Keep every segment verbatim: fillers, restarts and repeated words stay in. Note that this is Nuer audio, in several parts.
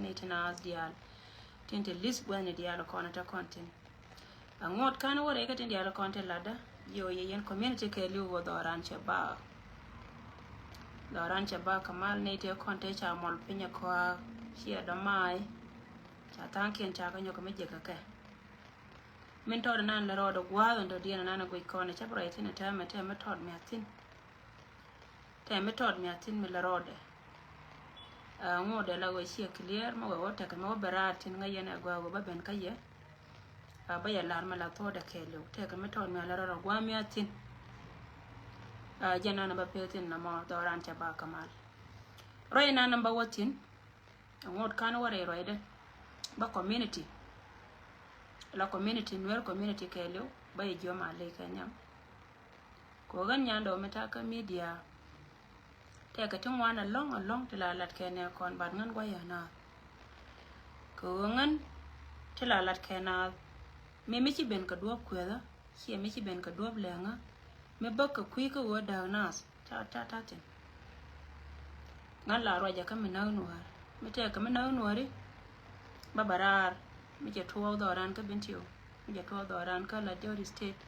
ni ti naath diaal. Tin ti list gua̱thni diaal kɔn te kɔn tin. Aŋot kan wä rɛy kä tin diaal kɔn te latdä. Jiɔ yɛ yɛn community kɛɛliw wä dhɔran cɛ bak. Dhɔran cɛ bak kɛ mal ni ti kɔn te ca mɔl piny ɛ kɔa. Ciɛ dɔ maay. Ca thaŋkiɛn ca kä nyɔk mi jek kɛ kɛ. Min tɔt nan lɛ rɔɔdɛ gua̱a̱th ɛn dɔ̱diɛn nan ɛ guic kɔn ɛ cä bi rɔy thin ɛ tɛmɛ tɛmɛ tɔt mi a thin. Tɛmɛ tɔt mi a thin mi lɛ rɔɔdɛ. Ɛ ŋot dɛ la wee ciɛ clear mɛ wee wä tɛkɛ mɛ wä bɛ raar thin ŋäc yɛn ɛ gɔaa wee bä ben kä yɛ. A bä yɛ lar mɛ la thuɔɔdɛ kɛɛliw tɛkɛ mi tɔt mi a lɛ rɔɔdɛ gua̱a̱th mi a thin. A jɛn nan ɛ bä peth thin nɔmɔ dhɔran cɛ ba kɛ mal. Rɔy nan ɛ bä wä thin. Aŋot kan wä rɛy ruacdä bä community. La community, Nuer community kɛɛliw bä yɛ jiɔam a ley kɛ nhiam. Kɛ ɣän nyandɛ wä mi ta̱a̱ kä media. Tɛkɛ ti ŋuan alɔ̱ŋ alɔ̱ŋ ti la lat kɛ nɛ kɔn bat ŋän gua̱c yɛ naath. Kɛ ɣän ti la lat kɛ naath. Mi mi ci ben kɛ duɔ̱ɔ̱p kuɛthä. Ciɛ mi ci ben kɛ duɔ̱ɔ̱p lɛŋä mi bäk kɛ kui̱ kä ɣöö dääk naath. Ca ca ca thin. Ŋa̱n la ruacɛ kä mi näk nuäär mi tɛk kɛ mi näk nuääri. Ba ba raar mi cɛ tuɔɔk dhɔran kä Bentiu, mi cɛ tuɔɔk dhɔran kä Lajori State,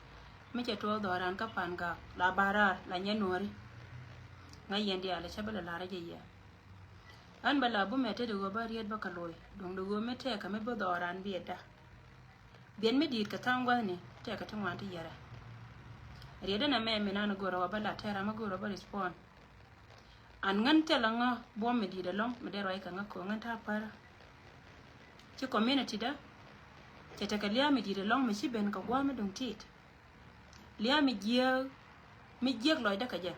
mi cɛ tuɔɔk dhɔran kä Pangak la ba raar la nyɛ nuääri. Ŋa̱ yɛn diaal cä bä la la̱rä jɛ yɛ. Ɣän bɛ la bumɛ te di ɣöö bä riet bä kɛ lo̱c duŋ di ɣöö mi tɛk kɛ mi bi dhɔran biɛtda. Biɛt mi di̱i̱t kɛ tha̱a̱ŋ gua̱thni tɛkɛ ti ŋuan ti yɛrɛ. Riet ɛn ɛmɛ mi nan go̱rä wä bä la tɛra mi go̱rä bä respond. An ŋän thilɛ ŋä buɔ̱m mi di̱i̱t ɛlɔ̱ŋ mi dee ruac kɛ ŋä ko̱ ŋän ta̱a̱ pärä. Ci community dä cɛ tekɛ lia̱a̱ mi di̱i̱t ɛlɔ̱ŋ mi ci ben kɛ gua̱a̱ mi duŋ ti̱i̱t. Lia̱a̱ mi jiääk mi jiäk lɔcdä kɛ jɛ.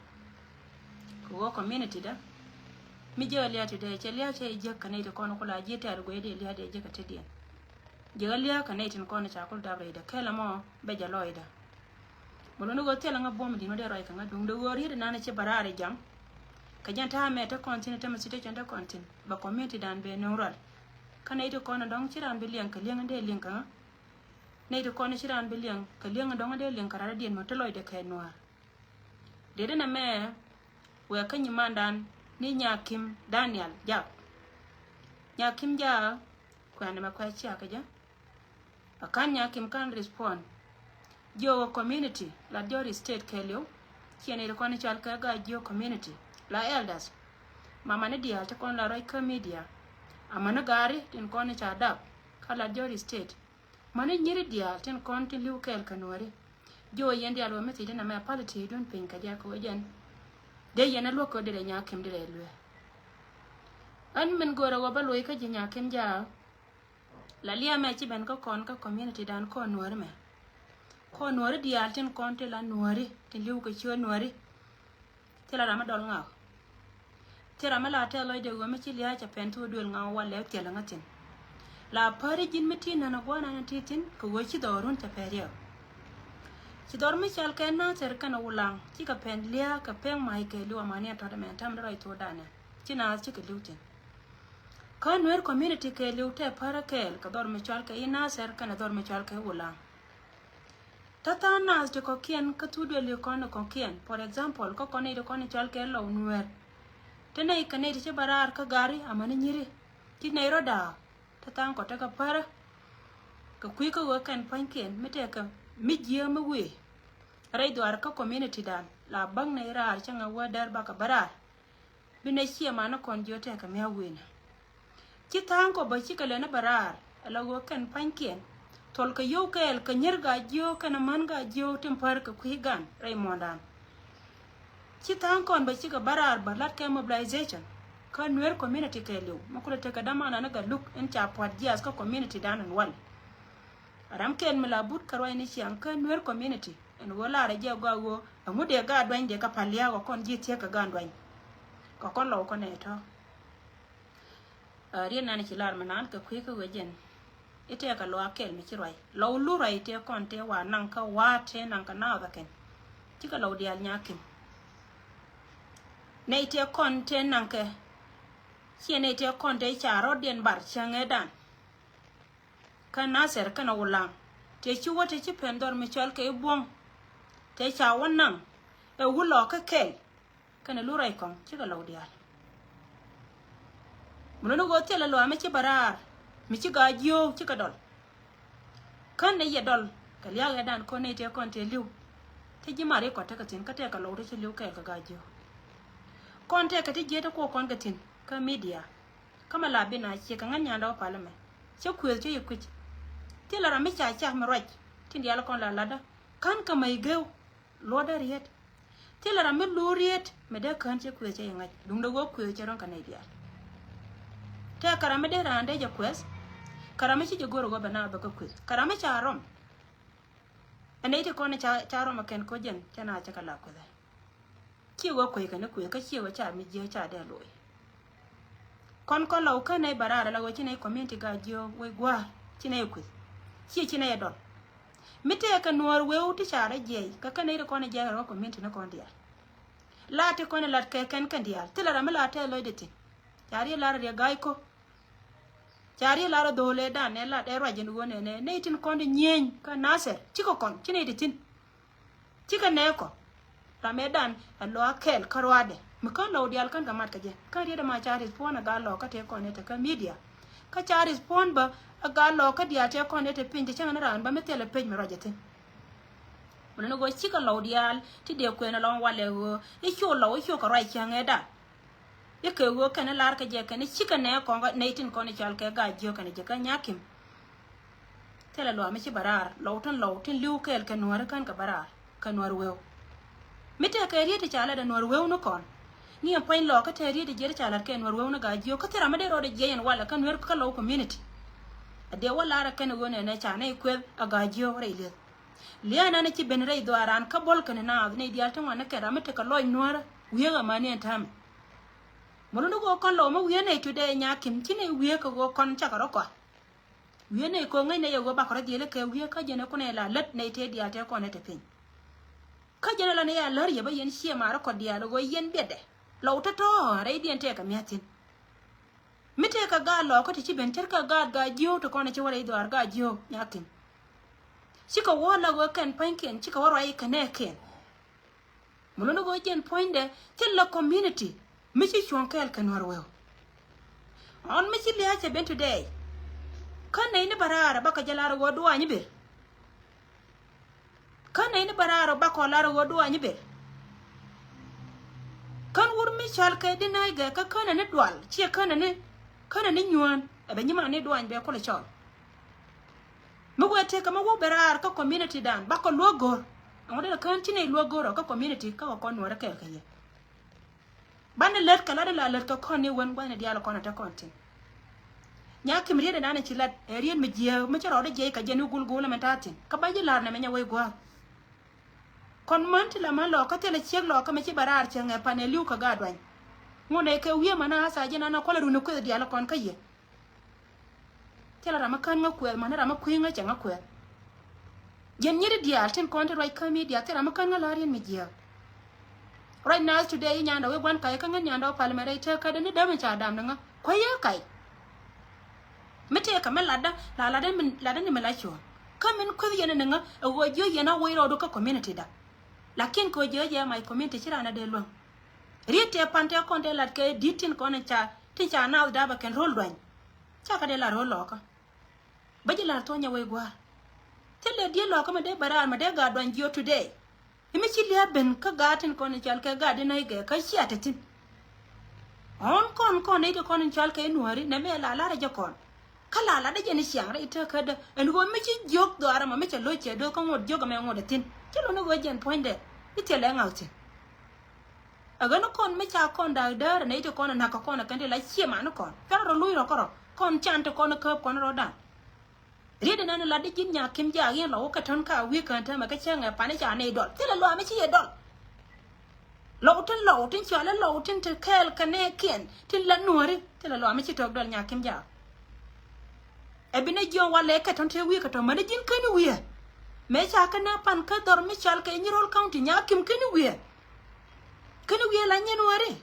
Kɛ ɣöö community dä mi jiäk a lia̱a̱ ti dee cɛ lia̱a̱ cɛ jiäk kɛ nɛy ti kɔn kula ji̱ tɛ̈r guey dee lia̱a̱ dee jiäk kɛ tetdiɛn. Jiäk a lia̱a̱ kɛ nɛy tin kɔn ca kul dap rɛydä kɛl ɛmɔ bɛ jɛ lɔcdä. Mɛ luni ɣöö thilɛ ŋä buɔ̱m di̱n wä dee ruac kɛ ŋä duŋdɛ ɣöö riet inan ci bɛ raar i jam. Kɛ jɛn ta̱a̱ mɛ te kɔn thin te mɛ situation te kɔn thin bɛ community dan bɛ nuŋ rual. Kä nɛy ti kɔn dɔ̱ŋ ci raan bi liɛŋ kɛ liɛŋ dee liɛŋ kɛ ŋä. Nɛy ti kɔn ci raan bi liɛŋ kɛ liɛŋ dɔ̱ŋ dee liɛŋ kɛ raar diɛn mɛ te lɔcdɛ kɛ nuaar. Dee dee nɛ mɛ wɛ kä nyimandan ni Nyakim Daniel Jak. Nyakim Jak kuɛn mɛ kuɛ cia kɛ jɛ. A kan Nyakim kan respond. Jiök a community la Lajori State kɛɛliw. Ciɛ nɛy ti kɔn i̱ cɔal kɛ Gaa Jiök community la elders. Mamani diaal ti kɔn la ruac kä media. Amäni gaari tin kɔn i̱ ca dap kä la Lajori State. Mäni nyiri diaal tin kɔn tin li̱w kɛɛl kɛ nuääri. Jiök a yɛn diaal wä mi thiec ti nɛ mɛ pali ti̱i̱dun piny kɛ jɛ kɛ wä jɛn. Dee yɛn a luäk kɛ wä dee dee Nyakim dee dee luee. Ɣän min go̱o̱rä wä bä luɔ̱c kä ji̱ Nyakim Jak. La lia̱a̱ mɛ ci ben kä kɔn kä community dan kɔn nuääri mɛ. Kɔn nuääri diaal tin kɔn ti la nuääri tin li̱w kɛ ciöt nuääri. Thilɛ ram mi dɔl ŋak. Thilɛ ram mi la tɛth lɔcdɛ ɣöö mi ci lia̱a̱ cɛ pɛn thok duël ŋak walɛ thilɛ ŋä thi̱n. La päri ji̱n mi ti nän a gua̱a̱r nän ti thi̱n kɛ ɣöö ci dhɔrun cɛ pɛn riɛk. Ci dhɔr mi cɔal kɛ Nathir kɛnɛ Wulaŋ cikɛ pɛn lia̱a̱ kɛ pɛn mac kɛ li̱w amani a tɔt ɛmɛn täämɛ dee ruac thok danɛ ci naath cikɛ li̱w thi̱n. Kä Nuer community kɛɛliw tɛ pärä kɛɛl kɛ dhɔr mi cɔal kɛ i̱ Nathir kɛnɛ dhɔr mi cɔal kɛ Wulaŋ. Tääth tha̱a̱ŋ naath ti kɔ̱kiɛn kä thuk duëli kɔn kɔ̱kiɛn. For example, kä kɔn nɛy ti kɔn cɔal kɛ Lɔw Nuäär. Te nɛy kɛ nɛy ti ci bä raar kä gari amäni nyiri. Ti nɛy rɔ da̱a̱k. Tääth tha̱a̱ŋ kɔ tekɛ pärä. Kɛ kui̱ kä ɣöö kɛn pua̱nykiɛn mi tɛkɛ mi jiääk mi wëë. Rɛy dhuaar kä community dan la bäŋ nɛy raar cäŋɛ wä dɛr bakɛ bä raar. Bi nɛ ciɛ manä kɔn jiö tɛkɛ mi a wen. Ci tha̱a̱ŋ kɔ bä cikɛ lɛn a bä raar ala ɣöö kɛn pa̱nykiɛn. Thol kɛ yio̱w kɛɛl kɛ nyier gaa jiö kɛn a män gaa jiö tin pär kɛ kui̱ gan rɛy muɔ̱ɔ̱ndan. Ci tha̱a̱ŋ kɔn bä cikɛ bä raar bä lat kɛ mobilization. Kä Nuer community kɛɛliw mi kulɛ tekɛ dämandan ni gat luk in ca pua̱t jiath kä community dan in wal. Ram kɛn mi la but kɛ ruac ni ciaŋ kä Nuer community. Ɛn ɣöö lar ɛ jɛ gɔaa ɣöö ɛŋu dee gaat duany dee kɛ pal lia̱a̱ kɛ kɔn ji̱ thiek kɛ gaat duany. Kɛ kɔn Lɔw kɔn ɛ tɔ̱. Ɛ, riet nan ci lar mi naan kɛ kui̱ kä ɣöö jɛn. I̱ tëë kɛ luaak kɛl mi ci ruac. Lɔw lu ruac tëë kɔn tëë wa naŋ kä wa tëë naŋ kɛ naath ɛ kɛn. Cikɛ Lɔw diaal Nyakim. Nɛy tëë kɔn tëë naŋ kɛ. Ciɛ nɛy tëë kɔn tëë ca rɔ̱diɛn bar cäŋɛ dan. Kä Nathir kɛnɛ Wulaŋ. Tëë ci wä tëë ci pɛn dhɔr mi cɔal kɛ i̱ Buɔ̱ŋ. Tëë ca wä naŋ. Ɛ wulɔ kä kɛl. Kɛnɛ lu rɛy kɔŋ cikɛ Lɔw diaal. Mun ni ɣöö thilɛ luaak mi ci bɛ raar, mi ci Gaa-jiöök cikɛ dɔl. Kän ni yɛ dɔl kɛ lia̱a̱kɛ dan kɔn ni tëë kɔn tëë li̱w. Te ji̱ mari kɔt tekɛ thi̱n kä tekɛ lɔw ti ci li̱w kɛɛl kɛ Gaa-jiöök. Kɔn tekɛ ti jiɛt ti kuɔ kɔn kɛ thi̱n kä media. Kä mɛ la bi na ciɛ kɛ ŋän nyandɛ wä pal mɛ. Cä kuëth cä yɛ kui̱c. Thilɛ ram mi ca cak mi ruac tin diaal kɔn la latdä. Kän kä mɛ i̱ geu. Luɔtdä riet. Thilɛ ram mi luur riet mi dee kään cɛ kuëth cɛ yɛ ŋa̱c duundɛ ɣöö kuëth cɛ rɔ̱ŋ kɛ nɛy diaal. Tɛk kɛ ram mi dee raan dee jɛ kuɛth. Kɛ ram mi ci jɛ go̱r ɣöö bɛ na bɛ kä kuëth kɛ ram mi ca rɔm. Ɛ nɛy ti kɔn ca, ca rɔm ɛ kɛn ko̱ jɛn cɛ na cɛ kɛ la kuëth ɛ. Ciɛ ɣöö kuec kɛn i̱ kuëth kä ciɛ ɣöö ca mi jiääk ca dee loc. Kɔn kɔn la wä kä nɛy bɛ raar ala ɣöö ci nɛy community Gaa-jiöök wec gua̱a̱r ci nɛy kuëth. Ciɛ ci nɛy dɔl. Mi tëëkɛ nuäär weu ti ca rɔ jiɛc kä kä nɛy ti kɔn jiɛc rɔ community ni kɔn diaal. La ti kɔn lat kɛ kɛn kɛn diaal thilɛ ram mi la tɛth lɔcdɛ thi̱n. Ca riet lar riɛ ga̱a̱c ko̱. Ca riet lar dhole dan ɛ lat ɛ ruac in ɣöö nɛ nɛ nɛy tin kɔn di nyieny kä Nasir cikɛ kɔn ci nɛy ti thi̱n. Cikɛ nɛɛkɔ. Ram ëëdan ɛ lɔa kɛl kä ruaadɛ mi kän lɔw diaal kän kɛ mat kɛ jɛ. Kän riet ɛma ca respond ɛ gaa lɔkä tëë kɔn ɛ te kä media. Kä ca respond bä ɛ gaa lɔkä diaal tëë kɔn ɛ te piny te cäŋ ni raan bä mi thilɛ pec mi ruac ɛ thi̱n. Wälä ni ɣöö cikɛ lɔw diaal ti dee kuɛn ɛlɔŋ walɛ ɣöö i̱ cu lɔw i̱ cu kɛ ruac cäŋ ëëdan. I̱ kɛ ɣöö kɛn i̱ lar kɛ jɛ kɛn i̱ cikɛ nɛɛkɔ nɛy tin kɔn i̱ cɔal kɛ Gaa-jiöök kɛn i̱ jɛ kä Nyakim. Thilɛ luaak mi ci bɛ raar lɔw tin lɔw tin li̱w kɛɛl kɛ nuääri kän kɛ bɛ raar kɛ nuäär weu. Mi tëëkɛ riet ti ca lat ɛ nuäär weu ni kɔn. Ni ɛn puɔ̱ny lɔɔkä tëë riet ti jiɛt ti ca lat kɛ nuäär weu ni Gaa-jiöök kä thil ram mi dee rɔɔdɛ jiɛc ɛn walɛ kä nuäär kä lɔw community. Ɛ dee wä lar ɛ kɛn ɛ ɣöö nɛnɛ ca nɛy kueth ɛ Gaa-jiöök rɛy lieth. Lia̱a̱ nan ci ben rɛy dhɔaaran kä bo̱l kɛn naath nɛy diaal ti ŋuan ni kɛn ram mi tekɛ lɔc nuäärä wiee ɛ mani ɛn ta̱a̱mi. Mɛ luni ɣöö kɔn lɔw mi wiee nɛy today Nyakim ci nɛy wiee kɛ ɣöö kɔn cakɛ rɔ kɔa. Wiee nɛy ko̱ ŋäc nɛy ɛ ɣöö bakɔ rɔ dhiel kɛ wiee kä jɛn ɛ kunɛ la lät nɛy tëë diaal tëë kɔn ɛ te piny. Kä jɛn ɛ la nɛy a lär yɛ bä yɛn ciɛ maarä kɔ diaal ɛ ɣöö yɛn biɛtdɛ lɔw tɔ̱tɔ̱ rɛydiɛn tëëkɛ mia̱th thi̱n. Mi tëëkɛ gaat lɔɔkä ti ci ben ce̱tkɛ gaat Gaa-jiöök ti kɔn ɛ ci wä rɛy dhɔaar Gaa-jiöök Nyakim. Cikɛ wä la ɣöö kɛn pa̱nykiɛn cikɛ wä ruac kɛ nɛɛkiɛn. Mi luni ɣöö jɛn puɔ̱nydɛ thilɛ community mi ci cuɔ̱ŋ kɛɛl kɛ nuäär weu. Ɣän mi ci lia̱a̱ cɛ ben today. Kä nɛy ni bä raar ɛ bakɔ jɛ lar ɣöö duaany i̱ ber. Kä nɛy ni bä raar ɛ bakɔ lar ɣöö duaany i̱ ber. Kän wur mi cɔal kɛ di nääc gɛ kä känɛ ni dual ciɛ känɛ ni känɛ ni nyuään ɛ bɛ nyiman ni duaany bɛ kulɛ cɔl. Mi wee tëëkɛ mi wä ben raar kä community dan bakɔ luäk go̱r. Ɛŋu dee kään ci nɛy luäk go̱r ɔ kä community kä kɛ kɔn nuäärä kɛɛl kɛ yɛ. Banɛ lät kɛ lat in la lät kɛ kɔn ni wen gua̱thni diaal kɔn a te kɔn thi̱n. Nyakim riet in an in ci lat ɛ riet mi jiääk mi ci rɔɔdä jiɛc kɛ jɛn i̱ gul gul ɛmɛn ta̱a̱ thi̱n kä ba ji̱ la̱r nɛmɛ nyɛ wec gua̱a̱th. Kɔn män ti la män lɔɔkä thilɛ ciek lɔɔkä mi ci bɛ raar cieŋ ɛ pan ɛ li̱w kɛ gaat duany. Ŋun ɛ kɛ wiee män a tha̱a̱ ji̱n an a kuɔlɛ runi kueth diaal kɔn kä yɛ. Thilɛ ram mi kän ŋä kuɛth mani ram mi kui̱ ŋä cɛ ŋä kuɛth. Jiɛn nyiri diaal tin kɔn ti ruac kä media thil ram mi kän ŋä la̱r yɛn mi jiääk. Ruac naath today i̱ nyandɛ wi̱i̱ gua̱n ka̱c kä ŋän nyandɛ wä pal mɛ rɛy tëëkädɛ ni däm in ca dam ni ŋä kuäc yɛ ka̱c. Mi tëëkɛ mi latdä la latdä ni mi la cuɔ̱ɔ̱ŋ kä min kueth yɛn ni ŋä ɛ ɣöö jiök yɛn a wec rɔɔdu kä community da. Lakin kɛ ɣöö jiök jɛ my community ci raan a dee luäŋ. Riet tëë pan tëë kɔn tëë lat kɛ di̱t tin kɔn in ca tin ca naath dapɛ kɛn ro̱l duany. Ca kä dee la ro̱l lɔɔkä. Bä ji̱ la̱r thuɔ̱nyɛ wec gua̱a̱r. Thilɛ diet lɔɔkä mi dee bɛ raar mi dee gaat duany jiö today. I̱ mi ci lia̱a̱ ben kä gaat tin kɔn in cɔal kɛ gaat in nɛy gɛ kä cia te thi̱n. Ɣɔ̱n kɔn kɔn nɛy ti kɔn in cɔal kɛ i̱ nuääri nɛmɛ la la̱rä jɛ kɔn. Kä la latdä jɛn i̱ ciaŋ rɛy tëëkädä ɛn ɣöö mi ci jiök dhɔaarä mɔ mi cɛ lo̱c cɛ do̱k kä ŋot jiök ɛmɛ ŋot ɛ thi̱n. Ci lo̱n i̱ ɣöö jɛn puɔ̱nydɛ i̱ thilɛ ŋa̱th thi̱n. Ɛ ɣän kɔn mi ca kɔn da̱a̱k däär nɛy ti kɔn ɛ na̱k kɛ kɔn ɛ kɛn ti la ciɛ man kɔn cuarɛ rɔ luc rɔ kärɔ kɔn can ti kɔn ɛ kääp kɔn rɔ da̱a̱n. Riet inani lat di ji̱n Nyakim Jaak in lɔw kɛ tɔ̱n ka wi̱i̱ kään täämɛ kä cäŋɛ pani ca nɛy dɔl thilɛ lɔa mi ci yɛ dɔl. Lɔw tin lɔw tin cualɛ lɔw tin te kɛɛl kɛ nɛɛkiɛn tin la nuääri thilɛ lɔa mi ci tɔ̱k dɔl Nyakim Jaak. Ɛ bi nɛ jiɔ̱ɔ̱ŋ walɛ kɛ tɔ̱n te wi̱i̱ kɛ tɔ̱ mäni ji̱n käni wi̱i̱. Mëë ca kɛ nɛ pan kä dhɔr mi cual kɛ Nyirol County Nyakim käni wi̱i̱. Käni wi̱i̱ la nyin nuääri.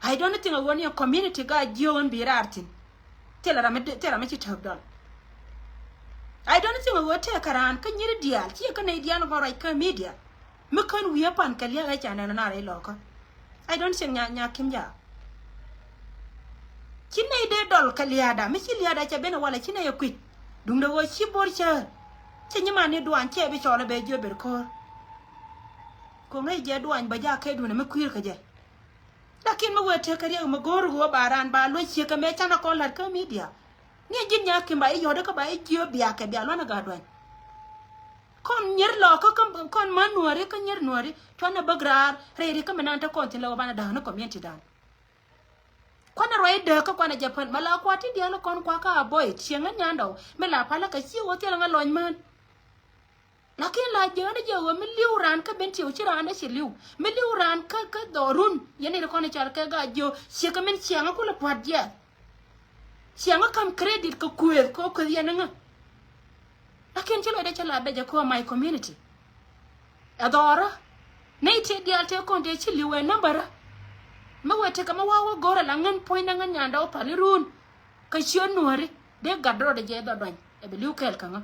I don't think a ɣöö ni community Gaa-jiök in bi raar thi̱n. Thilɛ ram mi, thilɛ ram mi ci tääk dɔl. I don't think a ɣöö tëëkɛ raan kä nyiri diaal ciɛ kä nɛy diaal kɔn ruac kä media. Mi kän wi̱i̱ a pan kɛ lia̱a̱ ɣä ca nɛn nar rɛy lɔkä. I don't think Nya, Nyakim Jaak. Ci nɛy dee dɔl kɛ lia̱a̱da, mi ci lia̱a̱da cɛ ben ɛ walɛ ci nɛy ɛ kui̱c. Duundɛ ɣöö ci bo̱r cäär. Cɛ nyiman ni duany cɛ bi cɔɔl ɛ bɛ jiö ber ko̱r. Ko̱ŋ rɛy jɛ duany bä jaak kɛ duundɛ mi kui̱r kɛ jɛ. Lakin mi wee tekɛ riɛk mi go̱o̱r ɣöö ba raan ba luɔc ciek kɛ mëë canɛ kɔn la̱t kä midia. Ni ji̱n nyaki̱n ba i̱ yɔ̱dä kä ba i̱ jiö biakɛ bia luanɛ gaat duany. Kɔn nyier lɔɔkä kä kɔn mä nuääri kä nyier nuääri cuanɛ bäk raar rɛy ri kä mi nan te kɔn thi̱n lɛ wä banɛ da̱a̱k ni community dan. Kuanɛ ruac dääk kä kuanɛ jɛ pän mɛ la kua ti diaal kɔn kua kä a boy cieŋä nyandɔw mi la palä kɛ cie wä thilɛ ŋä lɔny män. Lakin la jiäänä jɛ ɣöö mi li̱w raan kä ben tiɛw ci raan dee ci li̱w mi li̱w raan kä kä dhɔrun yɛn i̱ ri kɔn i̱ cal kɛ gaa jiö ciek kɛ min ciaŋä kulɛ pua̱t jiɛth. Ciaŋä kam credit kɛ kuëëth kɛ kuëëth yɛn iŋä. Lakin ci lɔcdɛ cä lat dɛ jɛ kɛ ɣöö my community. Ɛ dhɔrä nɛy tëë diaal tëë kɔn tëë ci li̱w ɛ nambärä. Mi wee tekɛ mi wa̱a̱ wä go̱rä la ŋän puɔ̱nydä ŋän nyandɛ wä pal i̱ ruun. Kä ciöt nuääri dee gat rɔɔdɛ jɛ dhɔ duany ɛ bi li̱w kɛɛl kä ŋä.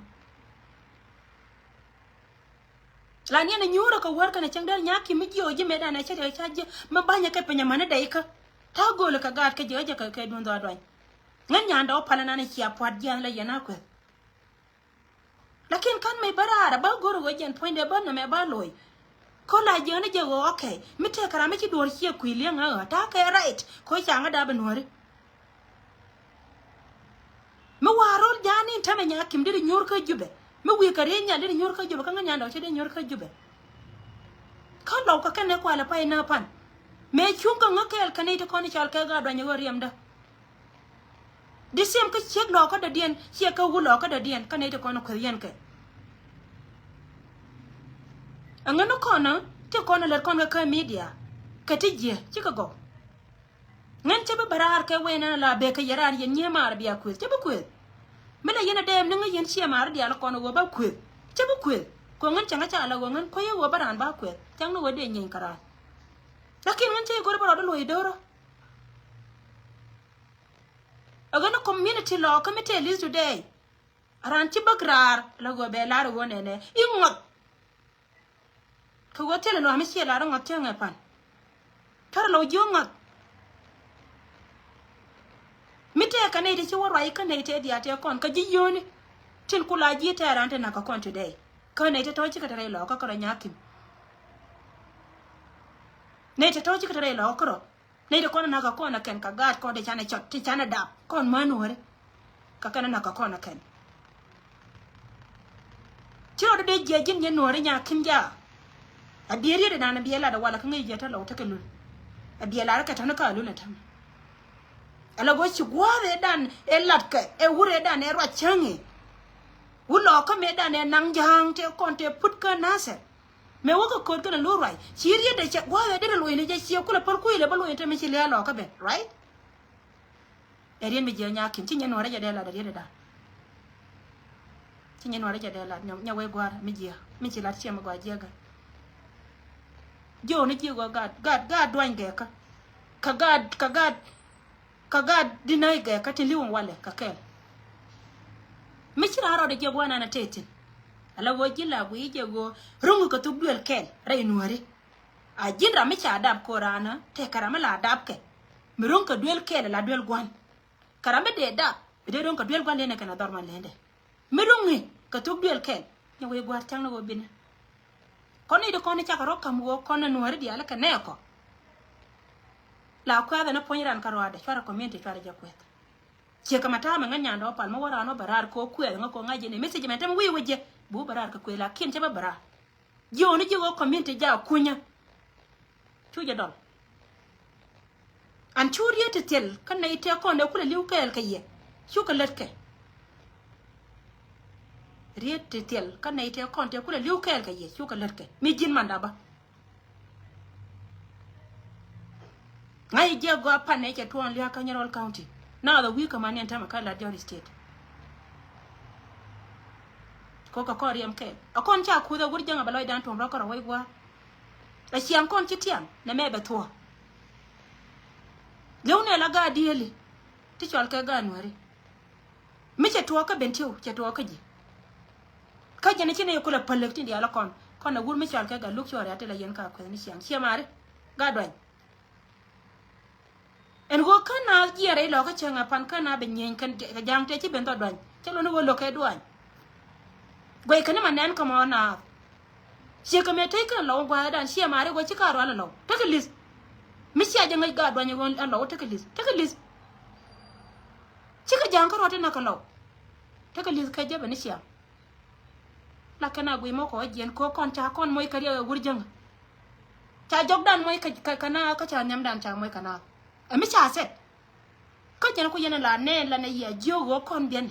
La niɛn a nyuurä kɛ wär kɛnɛ cäŋ dee nyaki̱n mi jiɛ ɔ ji̱ mëëdan ɛ cä riɛk ca jiɛ mi ba̱nyɛ kɛ piny amäni dɛy kä. Ta̱a̱ gööl kɛ gaat kɛ jiɛ kä jɛ kɛ duun dhɔaduany. Ŋän nyandɛ wä palä nan cia pua̱t jiath la yɛn a kueth. Lakin ka̱n mëë bä raar a bä go̱r ɣöö jɛn puɔ̱nydɛ bä nɔmɛ bä lo̱c. Kä la jiɛn a jɛ ɣöö okay mi tëëkɛ ram mi ci duɔ̱ɔ̱r ciɛ kui̱ liɛŋ a ɣä ta̱a̱ kɛ right kä ca̱ŋ a dap a nuääri. Mi wa̱a̱ ro̱l ja̱a̱n in tämɛ nyaki̱n deri nyuur kä Jubɛ. Mi wi̱i̱ kɛ riey nyal deri nyuur kä Jubɛ kä ŋä nyandɛ wä cä dee nyuur kä Jubɛ. Kä lɔw kɛ kɛn ɛ kualɛ pay nä pan. Mëë cuŋ kɛ ŋä kɛɛl kɛ nɛy ti kɔn i̱ cal kɛ gaat duany ɣöö riɛmdä. Di siɛm kä ciek lɔɔkä dɔ̱diɛn ciɛ kä wut lɔɔkä dɔ̱diɛn kä nɛy ti kɔn i̱ kueth yɛn kɛ. Ɛŋä ni kɔn ti kɔn i̱ lät kɔn kɛ kä midia kɛ ti jiɛ cikɛ gɔw. Ŋän cä bi bä raar kɛ wee nɛn la bek kɛ yɛ raan yɛn nyiee maar bia kuëth cä bi kuëth. Mi la yɛn a dɛɛm ni ŋä yɛn ciɛ maar diaal kɔn ɣöö ba kuëth cä bi kuëth. Kɛ ŋän cäŋ a ca la ɣöö ŋän kuäyä ɣöö ba raan ba kuëth cäŋ ni ɣöö dee nyieny kɛ raan. Lakin ŋän cä yɛ go̱r bä rɔɔdä luɔ̱c do̱rä. Ɛ ɣän a community lɔɔkä mi tëë li̱th today. A raan ci bäk raar la ɣöö bɛ lar ɣöö nɛnɛ i̱ ŋɔth. Kɛ ɣöö thilɛ lua̱a̱ mi ciɛ lar i̱ ŋɔth cäŋɛ pan. Tɔrɛ lɔw jiök ŋɔth. Mi tëë kɛ nɛy ti ci wä ruac kä nɛy tëë diaal tëë kɔn kä ji̱ yio̱o̱ni. Tin ku la ji̱ tɛɛr raan ti na̱k kɛ kɔn today. Kä nɛy ti tɔ̱ cikɛ te rɛy lɔɔkä kärɔ nyaki̱n. Nɛy ti tɔ̱ cikɛ te rɛy lɔɔkä kärɔ. Nɛy ti kɔn a na̱k kɛ kɔn a kɛn kɛ gaat kɔn ti canɛ cɔt ti canɛ dap kɔn män wääri. Kɛ kɛn a na̱k kɛ kɔn a kɛn. Ci rɔɔdɛ dee jiɛ ji̱n yɛn nuɔ̱ɔ̱ri nyaki̱n jaak. A biɛ riet inan a biɛ lat a walɛ kä ŋäc jiɛ te lɔw tekɛ lul. A biɛ lat kɛ tɔ̱ni kä a lul a täämɛ. A la go̱ ci gua̱a̱th ëëdan ëë latkɛ ëë wur ëëdan ëë ruac cäŋ i̱. Wur lɔɔkä mëëdan ëë naŋ ja̱a̱ŋ tëë kɔn tëë put kä nathɛr. Mëë wä kɛ ko̱o̱t kɛn a lo̱r ruac ci riet dee cɛ gua̱a̱th ëë derɛ lo̱cni jɛ ciɛ kulɛ päl kui̱lɛ bä lo̱cni te mi ci lia̱a̱ lɔɔkä ben, right? Ɛ riet mi jiɛ nyaki̱n ci nyɛ nuɔ̱ɔ̱rä jɛ dee lat ɛ riet ɛ da̱a̱. Ci nyɛ nuɔ̱ɔ̱rä jɛ dee lat nyɛ wee gua̱a̱r mi jiɛ mi ci lat ciɛ mi gɔaa jiɛ gä. Jiɛ wä ni jiɛ gɔaa gaat gaat gaat duany gɛɛkä. Kä gaat kä gaat Kä gaat di nääc gɛɛkä tin li̱w in walɛ kä kɛl. Mi ci raan rɔɔdɛ jiɛk wä nan a tëë thi̱n. Ala ɣöö ji̱ la guiy jɛ ɣöö ro̱ŋ kɛ thuk duël kɛl rɛy nuääri. A ji̱n ram mi ca dap ko̱raanä tëë kɛ ram mi la dapkɛ. Mi ro̱ŋ kɛ duël kɛl ala duël gua̱n. Kɛ ram mi dee dap bi dee ro̱ŋ kɛ duël gua̱n lënɛ kɛn a dhɔr man lëndɛ. Mi ro̱ŋ ŋi̱ kɛ thuk duël kɛl. Nyɛ wee gua̱a̱r ca̱ŋ ni ɣöö binɛ. Kɔn i̱ di kɔn i̱ cakɛ rɔ ka̱m ɣöö kɔn i̱ nuääri diaal kɛ nɛɛkɔ. La kuɛ̈th ɛn i̱ puɔ̱ny ran kä ruaadɛ cuarɛ community cuarɛ jɛ kuɛ̈th. Ciek kɛ ma ta̱a̱ mɛ ŋäc nyandɛ wä pal mi wä raan wä bɛ raar kɛ ɣöö kuɛ̈th ŋä kɛ ɣöö ŋa̱c jɛ ni message mɛ tɛm wi̱i̱ wä jɛ bi wä bɛ raar kɛ kuëë lakin cɛ bä bɛ raar. Ji̱ ɣöö ni ji̱ ɣöö community jaak kunyä. Cu jɛ dɔl. An cu riet ti thil kä nɛy tëë kɔn dee kulɛ li̱w kɛɛl kɛ yɛ. Cukɛ lät kɛ. Riet ti thil kä nɛy tëë kɔn tëë kulɛ li̱w kɛɛl kɛ yɛ cukɛ lät kɛ mi ji̱n manda bä. Ŋa̱c jiɛ gɔaa pan nɛ cɛ tuɔɔn lia̱a̱ kä Nyirol County. Naath a wi̱i̱ kä man ni ɛn täämɛ kä Lat Jɔr State. Kokɛ kɔn riɛm kɛɛl a kɔn ca kuth a wur jäŋ a bɛ lɔcdan tuɔm rɔ kärɔ wec gua̱a̱r. A ciaŋ kɔn ci tiam nɛ mɛ bɛ thuɔ̱ɔ̱. Li̱w nɛ la gaat diëëli ti cɔl kɛ gaat nuääri. Mi cɛ tuɔɔk kä Bentiu cɛ tuɔɔk kä ji̱. Kä jɛn ci nɛ kulɛ päl lek tin diaal kɔn kɔn a wur mi cɔal kɛ gat luk cuɔɔri a ti la yɛn ka kueth ni ciaŋ ciɛ mari. Gat duany. Ɛn ɣöö kä naath jiɛɛr rɛy lɔkä cäŋ a pan kä naath bɛ nyieny kɛn kɛ ja̱a̱ŋ tëë ci ben dhɔ duany. Cä luɔ̱n i̱ ɣöö lo̱kɛ duany. Guɛy kɛn i̱ ma nɛn kä mɔ naath. Ciekɛ mëë tëë kɛn lɔw gua̱a̱thdan ciɛ maari ɣöö ci ka rual ɛ lɔw. Tekɛ li̱th. Mi cia jɛ ŋäc gaat duany ɛ ɣöö ɛ lɔw tekɛ li̱th. Tekɛ li̱th. Cikɛ ja̱a̱ŋ kä ruat inɔ kɛ lɔw. Tekɛ li̱th kɛ jɛ bɛ ni ciaŋ. La kɛn a guiy mɔ kɔ jiɛn kɔ kɔn ca kɔn moc kɛ riɛk ɛ wur jäŋä. Ca jɔkdan moc kɛ, kɛ, kɛ na kä ca nhiamdan ca moc kɛ na. Ɛ mi ca sɛt. Kä jɛn ku yɛn la nɛɛn la nɛ yia jiök ɣöö kɔn biɛn.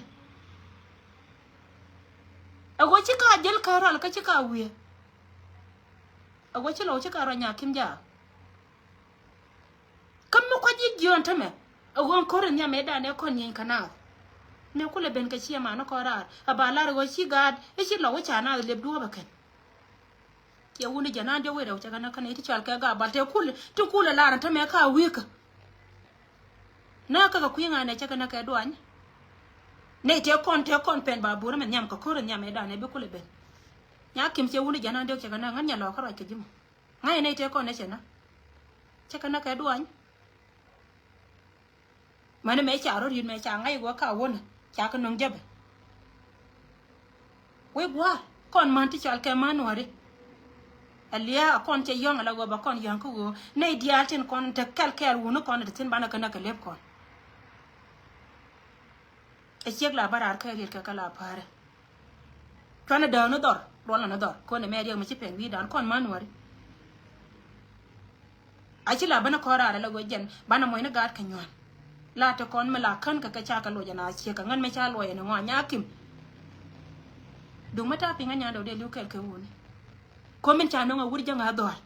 Ɛ ɣöö ci ka jäl kä rual kä ci ka wiee. Ɛ ɣöö ci lɔw ci ka rual nyakim jaak. Kä mi kua̱c ji̱ jiɔ̱ɔ̱n tämɛ ɛ ɣöö ko̱r in nhiam ëëdan ɛ kɔn nyieny kä naath. Mëë kulɛ ben kɛ ciɛ man kɔn raar a ba lar ɛ ɣöö ci gaat i̱ ci lɔw i̱ ca naath lep duɔ̱ɔ̱p ɛ kɛn. Ciɛ wuni jɛ naan diɔ̱k wec rɛw cɛ kɛ näk kä nɛy ti cɔal kɛ gaabal tɛ kul ti kul ɛ lar in tämɛ ka wi̱i̱kä. Nä kä kɛ kui̱ ŋa̱ nɛ cɛ kɛ näk kɛ duany. Nɛy tɛ kɔn tɛ kɔn pɛn ba burä mɛ nhiam kɛ ko̱r in nhiam ëëdan ɛ bi kulɛ ben. Nyakim ciɛ wuni jɛ naan diɔ̱k cɛ kɛ näk ŋän nyɛ lɔɔkä ruac kɛ ji̱ mɔ. Ŋa̱c nɛy tëë kɔn ɛ cɛ na. Cɛ kɛ na kɛ duany. Mäni mëë ca rɔ ri̱t mëë ca ŋa̱c ɣöö ka wunä ca kɛ nöŋ jäpɛ. Wec gua̱a̱r kɔn män ti cɔal kɛ män nuɔ̱ri. Ɛ lia̱a̱ a kɔn cɛ yɔ̱ŋ ala ɣöö ba kɔn yɔ̱ŋ kä ɣöö nɛy diaal tin kɔn te kɛl kɛɛl wuni kɔn te thi̱n banɛ kɛ näk kɛ lep kɔn. Ɛ ciek la bä raar kɛ riet kɛ kɛ la pa̱a̱rɛ. Cuanɛ dääk ni dhɔr, ruɔlɛ ni dhɔr. Kɔn ɛmɛ riɛk mi ci pɛn wi̱i̱dan kɔn man nuɔri. A ci la bä ni kɔn raar ala ɣöö jɛn banɛ muɔ̱c ni gaat kɛ nyuan. La te kɔn mi la kän kɛ kɛ ca kɛ luɔc ɛn a ciek kɛ ŋän mi ca luɔc ɛn ŋɔa nyakim. Duŋ mi ta̱a̱ piŋ ɛ nyandɛ wä dee li̱w kɛl kɛ wuni. Komin ca nöŋ a wur jäŋ a dhɔl.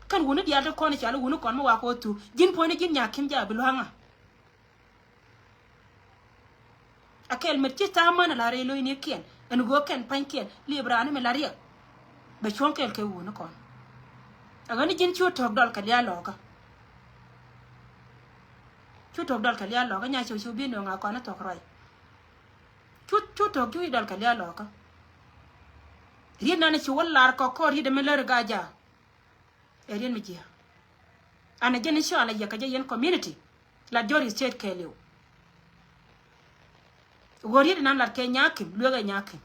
Kɛn wuni diaal te kɔn i̱ cal wuni kɔn mi wa kɛ wä thuk ji̱n puɔ̱ni ji̱n nyakim ja bi lua̱ŋa. A kɛl met ci tha̱a̱ŋ män a la rɛy lo̱cnikiɛn ɛn ɣöö kɛn pa̱nykiɛn liep raan mi la riɛk. Bɛ cuɔ̱ŋ kɛl kɛ wuni kɔn. A ɣän i̱ ji̱n cu to̱k dɔl kɛ liaal lɔɔkä. Cu to̱k dɔl kɛ liaal lɔɔkä nya cio̱w cio̱w bi nööŋ a kɔn i̱ thok ruac. Cu cu to̱k cu i̱ dɔl kɛ liaal lɔɔkä. Riet nan i̱ ci wä lar kɔk kɔɔr riet ɛmɛ lär i̱ gaa jaak. Ɛ riet mi jiääk. An ɛ jɛn i̱ cɔal ɛ yɛ kɛ jɛ yɛn community. Lat jɔr i̱ state kɛɛliw. Ɣöö riet inan lat kɛ nyakim lueek ɛ nyakim.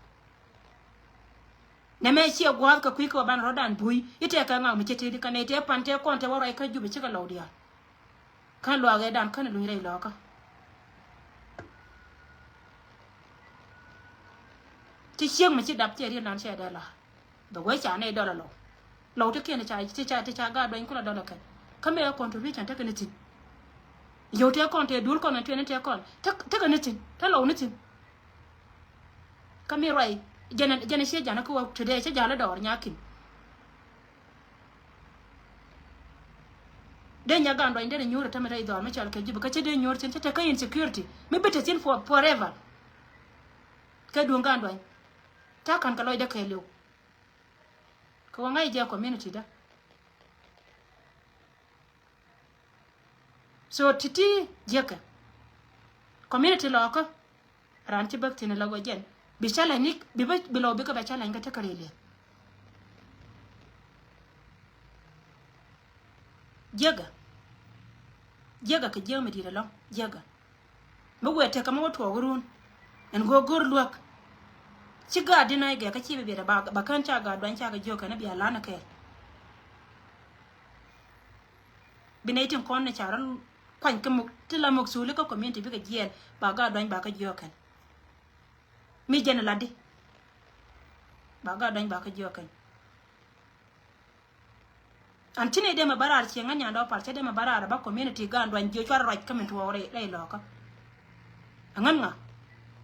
Nɛmɛ ciɛ gua̱a̱th kɛ kui̱ kɛ wä ban rɔ̱dan buy i̱ tɛɛ kɛ ŋak mi cɛ tëëdi kɛn ɛ tɛɛ pan tɛɛ kɔn tɛɛ wä ruac kä jup i̱ cikɛ lɔw diaal. Kän luaak ɛ dan kän luny rɛy lɔkä. Ti ciek mi ci dap cɛ riet nan cɛ dee la. The way ca nɛy dɔlɔ lɔw. Lɔw ti kiɛn ti ca ti ca ti ca gaat duany kulɛ dɔlɔ kɛn. Kä mɛ contribution tekɛ ni thi̱n. Yio̱w tëë kɔn tëë duel kɔn ɛn tuɛn tëë kɔn tekɛ ni thi̱n te lɔw ni thi̱n. Kä mi ruac jɛn jɛn ciɛ janä kä wä today cä jal i̱ dɔɔr nyakim. Dee nya gan duany dee nyuur ɛ tämɛ rɛy dhɔr mi cɔl kɛ ji̱ bi kä cä dee nyuur cin cä te kä insecurity mi bi te thin for forever. Kɛ duŋ gan duany. Ta̱a̱ ka̱n kɛ lɔcdä kɛɛliw. Kɛ wä ŋa̱c jɛ community dä. So ti̱ti̱ jiäkɛ community lɔɔkä. Raan ci bäk thi̱n ɛ la wä jɛn bi challenge ni bi bä bi lɔw bikɛ bɛ challenge kɛ tekɛ rɛy liɛth. Jiäkɛ jiäkɛ kɛ jiäk mi di̱i̱t ɛlɔ̱ŋ jiäkɛ. Mi wëë tekɛ mi wä tuɔɔk run ɛn go̱o̱r go̱o̱r luäk. Ci gaat di nɔc gɛɛ kä ci bi biɛt ɛ ba kän ca gaat duany ca kɛ jiök kɛn ɛ bia lan ɛ kɛɛl. Bi nɛy tin kɔn ni ca rɔ kuany kä muk ti la muk thuli kä community bikɛ jiɛɛl ba gaat duany ba kä jiök kɛn. Mi jɛn ɛ lat di ba gaat duany ba kä jiök kɛn. An ci nɛy dee mɛ bä raar cieŋ ŋän nyandɔ pal cä dee mɛ bä raar ba community gaan duany jiö cuar ruac kä min tuɔɔk rɛy lɔɔkä. Aŋän ŋa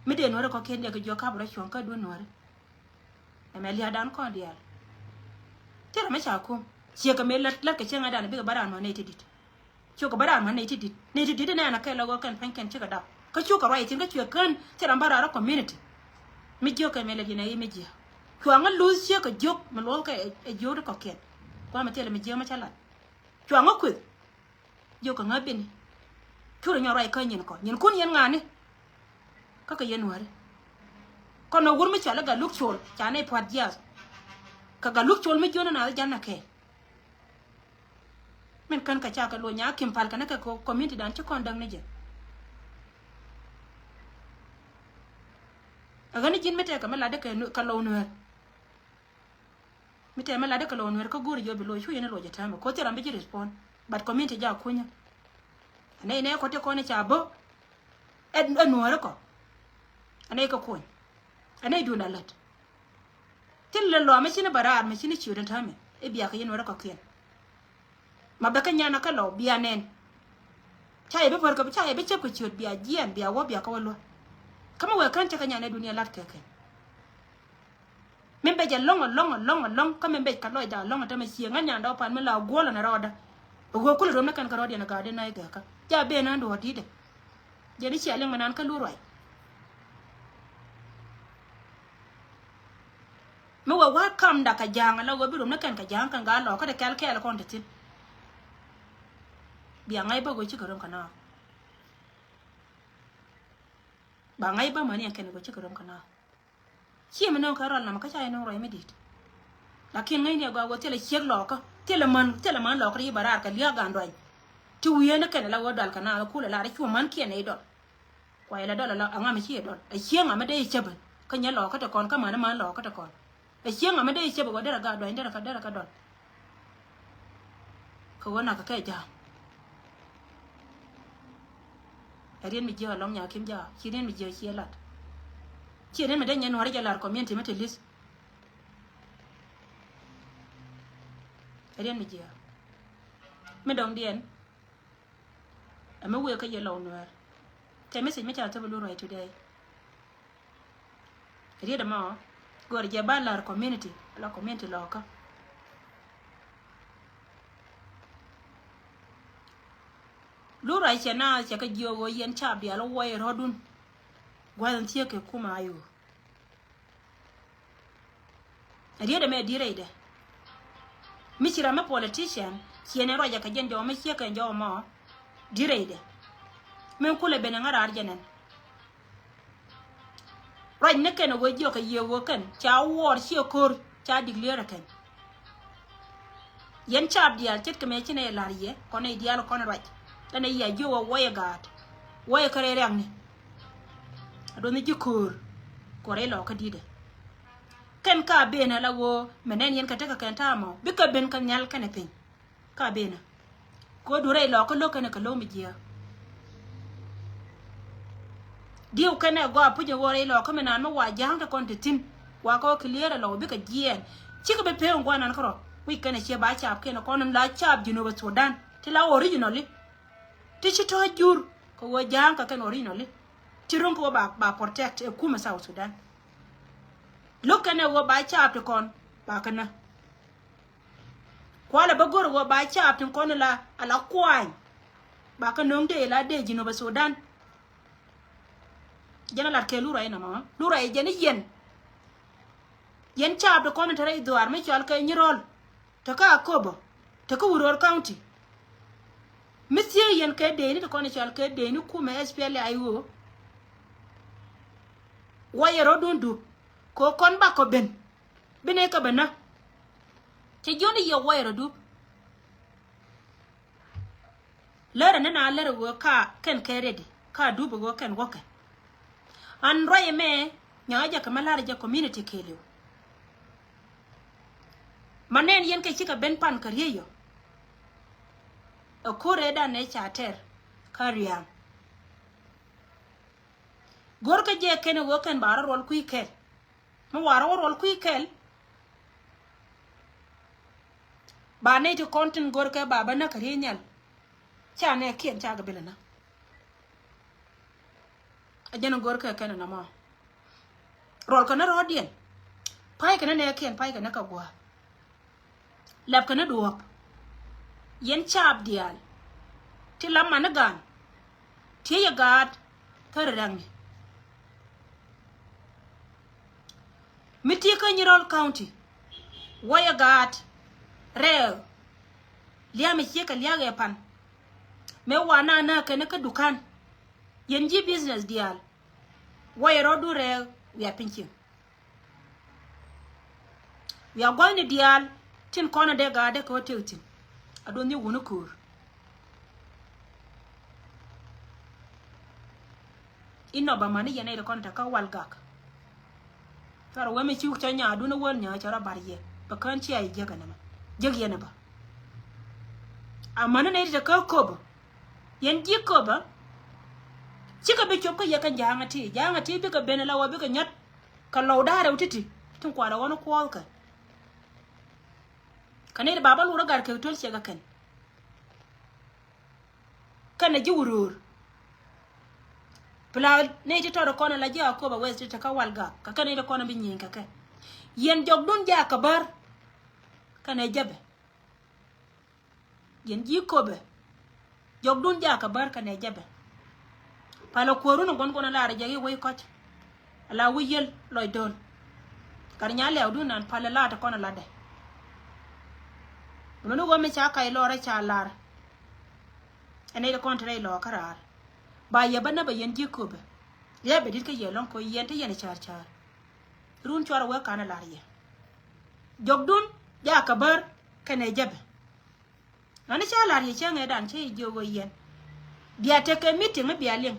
mi dee nuɔri kɔkiɛn dee kɛ jiö kap rɔ cuɔ̱ŋ kä duun nuɔri. Ɛmɛ lia̱a̱dan kɔn diaal. Thilɛ mɛ ca kum ciekɛ mëë lät lät kɛ cieŋ ŋädan bikɛ bä raar nuɔr nɛy ti di̱t. Cukɛ bä raar män nɛy ti di̱t nɛy ti di̱t inɛn a kɛl lɔ ɣöö kɛn pa̱ny kɛn cikɛ dap kä cukɛ ruac ithin kä cuɛ kän ci ram bä raar ɔ community. Mi jiök kɛn mɛ lɛ diɛn ɛ i̱ mi jiääk cuaŋä luth ciek kɛ jiök mi luɔth kɛ ɛ jiök ti kɔ̱kiɛn. Gua̱a̱mɛ thilɛ mi jiääk mɛ cä lat cuaŋä kueth. Jiök kɛ ŋäth bini curɛ nyɔk ruac kä nyin kɔ nyin kun yɛn ŋa̱a̱ni. Kä kɛ yɛn nuääri kɔn mɛ wur mi cɔal i̱ gat luk col ca nɛy pua̱t jiaath. Kɛ gat luk col mi jiön inath i̱ jan na kɛɛl. Min kän kɛ ca kɛ lo̱c Nyakim Pal kɛnɛ kɛ kɔ-, community dan ci kɔn däk ni jɛ. Ɛ ɣän ni ji̱n mi tɛkɛ mi latdä kɛ nu-, kɛ Lɔw Nuɛɛr. Mi tɛmɛ latdä kɛ Lɔw Nuɛɛr kä go̱o̱ri jɛ ɣöö bi loc, cu yɛn loc ɛ täämɛ. Ko̱ thil ram bi ji̱ respond. But community jɛ a kunyä. Ɛ nɛy nɛ kɔ ti kɔn i̱ ca bä. Ɛ, ɛ Nuɛɛri kɔ. Ɛ nɛy kɛ kuny. Ɛ nɛy duundɛ lät. Thil lɛ lɔa mi cini bä raar mi cini ciötdä täämɛ i̱ bia kɛ yɛn Nuɛɛri kɔ̱kiɛn. Ma bɛ kä nyan a kä Lɔw bia nɛn. Ca yɛ bi pär kɛ, ca yɛ bi cäp kɛ ciöt bia jiɛɛn, bia wä, bia kä wä luä. Kä mi wee kän cä kä nyan ɛ dunia lat kɛ kɛn. Min bɛ jɛ lɔŋ, lɔŋ, lɔŋ, lɔŋ, kä min bɛ kɛ lɔcda lɔŋ, tämɛ ciɛ ŋän nyandɛ wä pan mi la guɔlä ni rɔɔdä. Ɛ ɣöö kulɛ rom ni kɛn kɛ rɔɔdiɛn ɛ gaatdɛ nɛy gɛkä. Ca ben nän duɔ̱ɔ̱r di̱tdɛ. Jɛn i̱ cia liŋ mi naan kä Lur Ruac. Mi wee wä kamda kɛ ja̱a̱ŋ ala wee bi rom ni kɛn kɛ ja̱a̱ŋ kɛn gaa Lɔw kä ti kɛl kɛɛl kɔn ti thi̱n. Bia ŋa̱c bä wee cikɛ rom kɛ naath. Ba ŋa̱c bä mäni ɛn kɛn wee cikɛ rom kɛ naath. Ciɛ mi nöŋ kɛ rɔl namɛ kä ca yɛ nöŋ ruac mi di̱i̱t. Lakin ŋäcni a gɔaa wee thilɛ ciek Lɔkä, thilɛ män, thilɛ män Lɔkä ri bä raar kɛ lia̱a̱ gan duany. Ti wiee ni kɛn ala wee dɔal kɛ naath kulɛ lar i̱ cuɔ män kiɛn nɛy dɔl. Kua ilɛ dɔl ala aŋa mi ci idɔl. A cieŋ ŋa mi dee icäpä kä nyɛ Lɔkä ti kɔn kä mani mani Lɔkä ti kɔn. A cieŋ ŋa mi dee icäpä wä derɛ gaa duany derɛ kä derɛ kä dɔl. Kɛ ɣöö nak kɛ ja̱a̱ŋ. Ɛ riet mi jiääk alɔŋ Nyakim ja̱a̱ŋ. Ci riet mi jiääk ciɛ lat. Ci riet mi dee nyɛ Nuääri jɛ lar community mi te li̱th. Ɛ riet mi jiääk. Mi dɔ̱ŋdiɛn. Ɛ mi wëë kä yɛ Lɔw Nuɛɛr. Tɛ message mi ca thop Lur Ruac today. Riet ɛmɔ gɔr jɛ ba lar community, la community Lɔkä. Lur Ruac cɛ na cɛ kä jiök ɣöö yɛn ca bial wä wä yɛ rɔ̱dun. Gua̱th in thiek kɛ kumɛ a yo̱o̱. Riet ɛmɛ di̱t rɛydɛ. Mi ci ram mi politician ciɛ ni ruacɛ kɛ jɛn jɔw mi ciek kɛ jɔw mɔ. Di̱t rɛydɛ. Min kulɛ ben ɛ ŋa̱ raar jɛ nɛn. Ruac ni kɛn ɛ wee jiɔk kɛ yiëë wee kɛn ca wuɔɔr ciɛ ko̱r ca declare kɛn. Yɛn caap diaal ce̱tkɛ mëë ci nɛy la̱r yɛ kɔn nɛy diaal kɔn ruac. Ɛn ɛ yia jiök wä wäyɛ gaat wäyɛ kä rɛy riaŋni. A duɔth ni ji̱ köör kɛ rɛy Lɔkä di̱tdɛ. Kɛn ka ben ala ɣöö mɛ nɛn yɛn kɛ tekɛ kɛn ta̱a̱ mɔ bikɛ ben kɛ nhial kɛnɛ piny. Ka ben ɛ kɛ ɣöö duɔ̱r rɛy Lɔkä lo̱k kɛnɛ kɛ lo̱k mi jiääk. Diɛw kɛnɛ gɔaa puc ɛ ɣöö rɛy Lɔkä mi naan mi wa ja̱a̱ŋ te kɔn te thi̱n wa kɛ ɣöö clear ɛ Lɔw bikɛ jiɛɛn. Cikɛ bi pee ŋuan nan kärɔ̱ wi̱c kɛnɛ ciɛ ba caap kiɛn kɔn la caap Jinub Sudan ti la originally. Ti ci tɔ̱ jur kɛ ɣöö ja̱a̱ŋ kɛ kɛn originally. Ti ro̱ŋ kɛ ɣöö ba, ba protect ɛ kumɛ South Sudan. Lo̱k kɛnɛ ɣöö ba caap ti kɔn ba kɛ nä. Kualɛ bä go̱r ɣöö ba caap tin kɔn ala, ala kuany. Ba kä no̱o̱ŋ dee la dee Jinub Sudan. Jɛn a lat kɛ Lur Ruac nɔmɔ. Lur Ruac jɛn i̱ yɛn. Yɛn caap ti kɔn in te rɛy dhuaar mi cɔal kɛ Nyirɔl. Te kä Akobo. Te kä Uror County. Mi thieek yɛn kɛ deeni ti kɔn in cɔal kɛ deeni kumɛ S P L A I O. Wä yɛ rɔ̱dun dup. Kɛ kɔn bakɔ ben. Bi nɛy kä bä nä. Cɛ jiɔn i̱ yɛ wä yɛ rɔ dup. Lärä ni na lärä ɣöö ka kɛn kɛ ready ka dup ɣöö kɛn wäkɛ. An ruac ɛmɛ nyaŋä jɛ kɛ ma la̱rä jɛ community kɛɛliw. Ma nɛn yɛn kɛ cikɛ ben pan kɛ riey yɔ. Ɛ ko̱r rɛɛdan nɛ ca tɛr kä ria̱a̱ŋ. Go̱rkä jɛ kɛn ɣöö kɛn ba rɔ ruɔl kui̱ kɛl. Mi warɛ wä ruɔl kui̱ kɛl. Ba nɛy ti kɔn tin go̱rkɛ ba bä näk kɛ riey nhial. Ca nɛ kiɛn ca gɛ bilɛ nä. A jɛn go̱rkɛ kɛn nɔmɔ. Ruɔl kɛ ni rɔɔdiɛn. Pa̱y kɛ ni nɛ kiɛn pa̱y kɛ ni kɛ gua̱a̱. Lɛpkɛ ni duɔ̱ɔ̱p. Yɛn caap diaal ti la man ni gan. Tiey yɛ gaat kä ri rɛŋni. Mi ti kä Nyirol County wä yɛ gaat rɛɛ lia̱a̱ mi ciek kɛ lia̱a̱ ɣɛ pan. Mëë wa na na kɛn kä dukan. Yɛn ji̱ business diaal wä yɛ rɔɔdu rɛɛ wiaa piny cieŋ. Wiaa gua̱thni diaal tin kɔn in dee gaatdɛ kɛ wä tëk thi̱n. A duɔth ni wuni köör. Inɔ ba mani yɛn ɛ ri kɔn te kä wal gak. Thɔrɔ wee mi ci cɔ nyaadun a wäl nyaa cɛ rɔ bar yɛ bɛ kään cia yɛ jiäk ɛn ɛmɛ jiäk yɛn ɛ bä. A mani nɛ ri te kä köpä yɛn ji̱ köpä. Cikɛ bi cop kä yɛ kɛn ja̱a̱ŋ a ti ja̱a̱ŋ a ti bikɛ ben ala wä bikɛ nyɔt. Kɛ lɔw da̱a̱ rɛw ti̱ti̱ tin kualɛ ɣɔn kuɔɔth kɛ. Kɛ nɛy ti baba lurä gat kɛ töl ciɛ kɛ kɛn. Kɛnɛ ji̱ wuröör. Pla nɛy ti tɔt kɔn la ji̱ a köp a weth ti te kä wal gak kɛ kɛnɛ ti kɔn bi nyieny kɛ kɛ. Yɛn jɔkdun jaak kɛ bär. Kɛnɛ jäpɛ. Yɛn ji̱ köpɛ. Jɔkdun jakä bär kɛnɛ jɛpɛ. Palɛ kuäärun ɛ guɔ̱n guɔ̱n ɛ lar ɛ jɛ i̱ wec kɔc. Ala wi̱c yel lɔc do̱l. Gat nya lɛ̈ɛ̈udun nan palɛ laat ɛ kɔn ɛ latdɛ. Mɛn ni ɣöö mi ca kac lɔɔr ɛ ca lar. Ɛ nɛy ti kɔn te rɛy lɔɔk kä raar. Ba yɛ bä näpɛ yɛn ji̱ köpɛ. Liɛpɛ di̱t kä yɛ lɔ̱ŋ kɛ yɛn te yɛn ɛ ca̱a̱r ca̱a̱r. Run cuarɛ wee ka̱n ɛ lar yɛ. Jɔkdun jakä bär kɛnɛ jɛpɛ. Ɣän i̱ ca la̱r yɛ cäŋ ëëdan cä i̱ jiök ɣöö yɛn. Bia tekɛ meeting i̱ bia liŋ.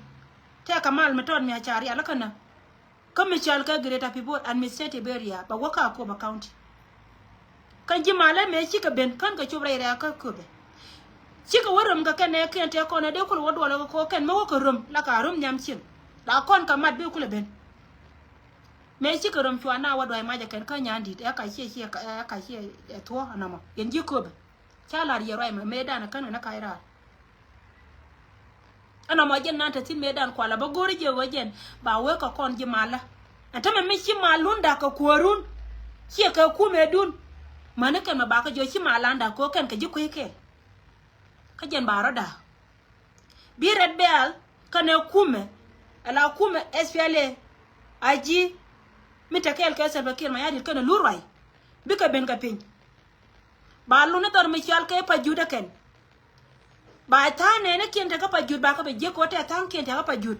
Tɛkɛ mal mi tɔt mi a ca rial i̱ känä. Kä mi cɔal kɛ Greater Pibor Administrative Area bɛ wä kä Akobo County. Kɛn ji̱ malä mëë cikɛ ben kän kɛ cop rɛy rɛ̈ɛ̈k kä Akobo. Cikɛ wä röm kɛ kɛn ɛ kiɛn tëë kɔn ɛ dee kulɛ wä duɔlä kɛ kɔɔk kɛn mi wä kɛ röm la ka röm nhiam cieŋ. La kɔn kɛ mat bi kulɛ ben. Mëë cikɛ röm cua na wä duay mac ɛ kɛn kä nyan di̱t ɛ ka ciɛ ciɛ ɛ ka ciɛ ɛ thuɔ̱ɔ̱ ɛnɔmɔ yɛn ji̱ Akobo. Ca la̱r yɛ ruac mɛ mëëdan ɛ kän kɛn ɛ kac raar. Ɛn ɔmɔ jɛn nan te thi̱n mëëdan kualɛ bä go̱o̱ri jɛ ɣöö jɛn ba wee kɛ kɔn ji̱ malä. Ɛn tämɛ mi ci malun da̱k kɛ kuäärun. Ciɛ kɛ kumɛdun. Mäni kɛn mɛ bakɛ jiɔ ci malan da̱k kɛ ɣöö kɛn kɛ ji̱ kui̱ kɛɛl. Kä jɛn ba rɔ da̱k. Bi Red Belt kɛnɛ kumɛ ala kumɛ S P L A. A ji̱ mi te kɛɛl kɛ Salva Kiir Mayardit kɛnɛ lur ruac. Bikɛ ben kɛ piny. Ba luni dhɔr mi cɔal kɛ Pajut ɛ kɛn. Ba tha̱a̱ŋ nɛɛnɛ kiɛn tekä Pajut ba kä bɛ jiäk kɛ ɣöö tɛ tha̱a̱ŋ kiɛn tekä Pajut.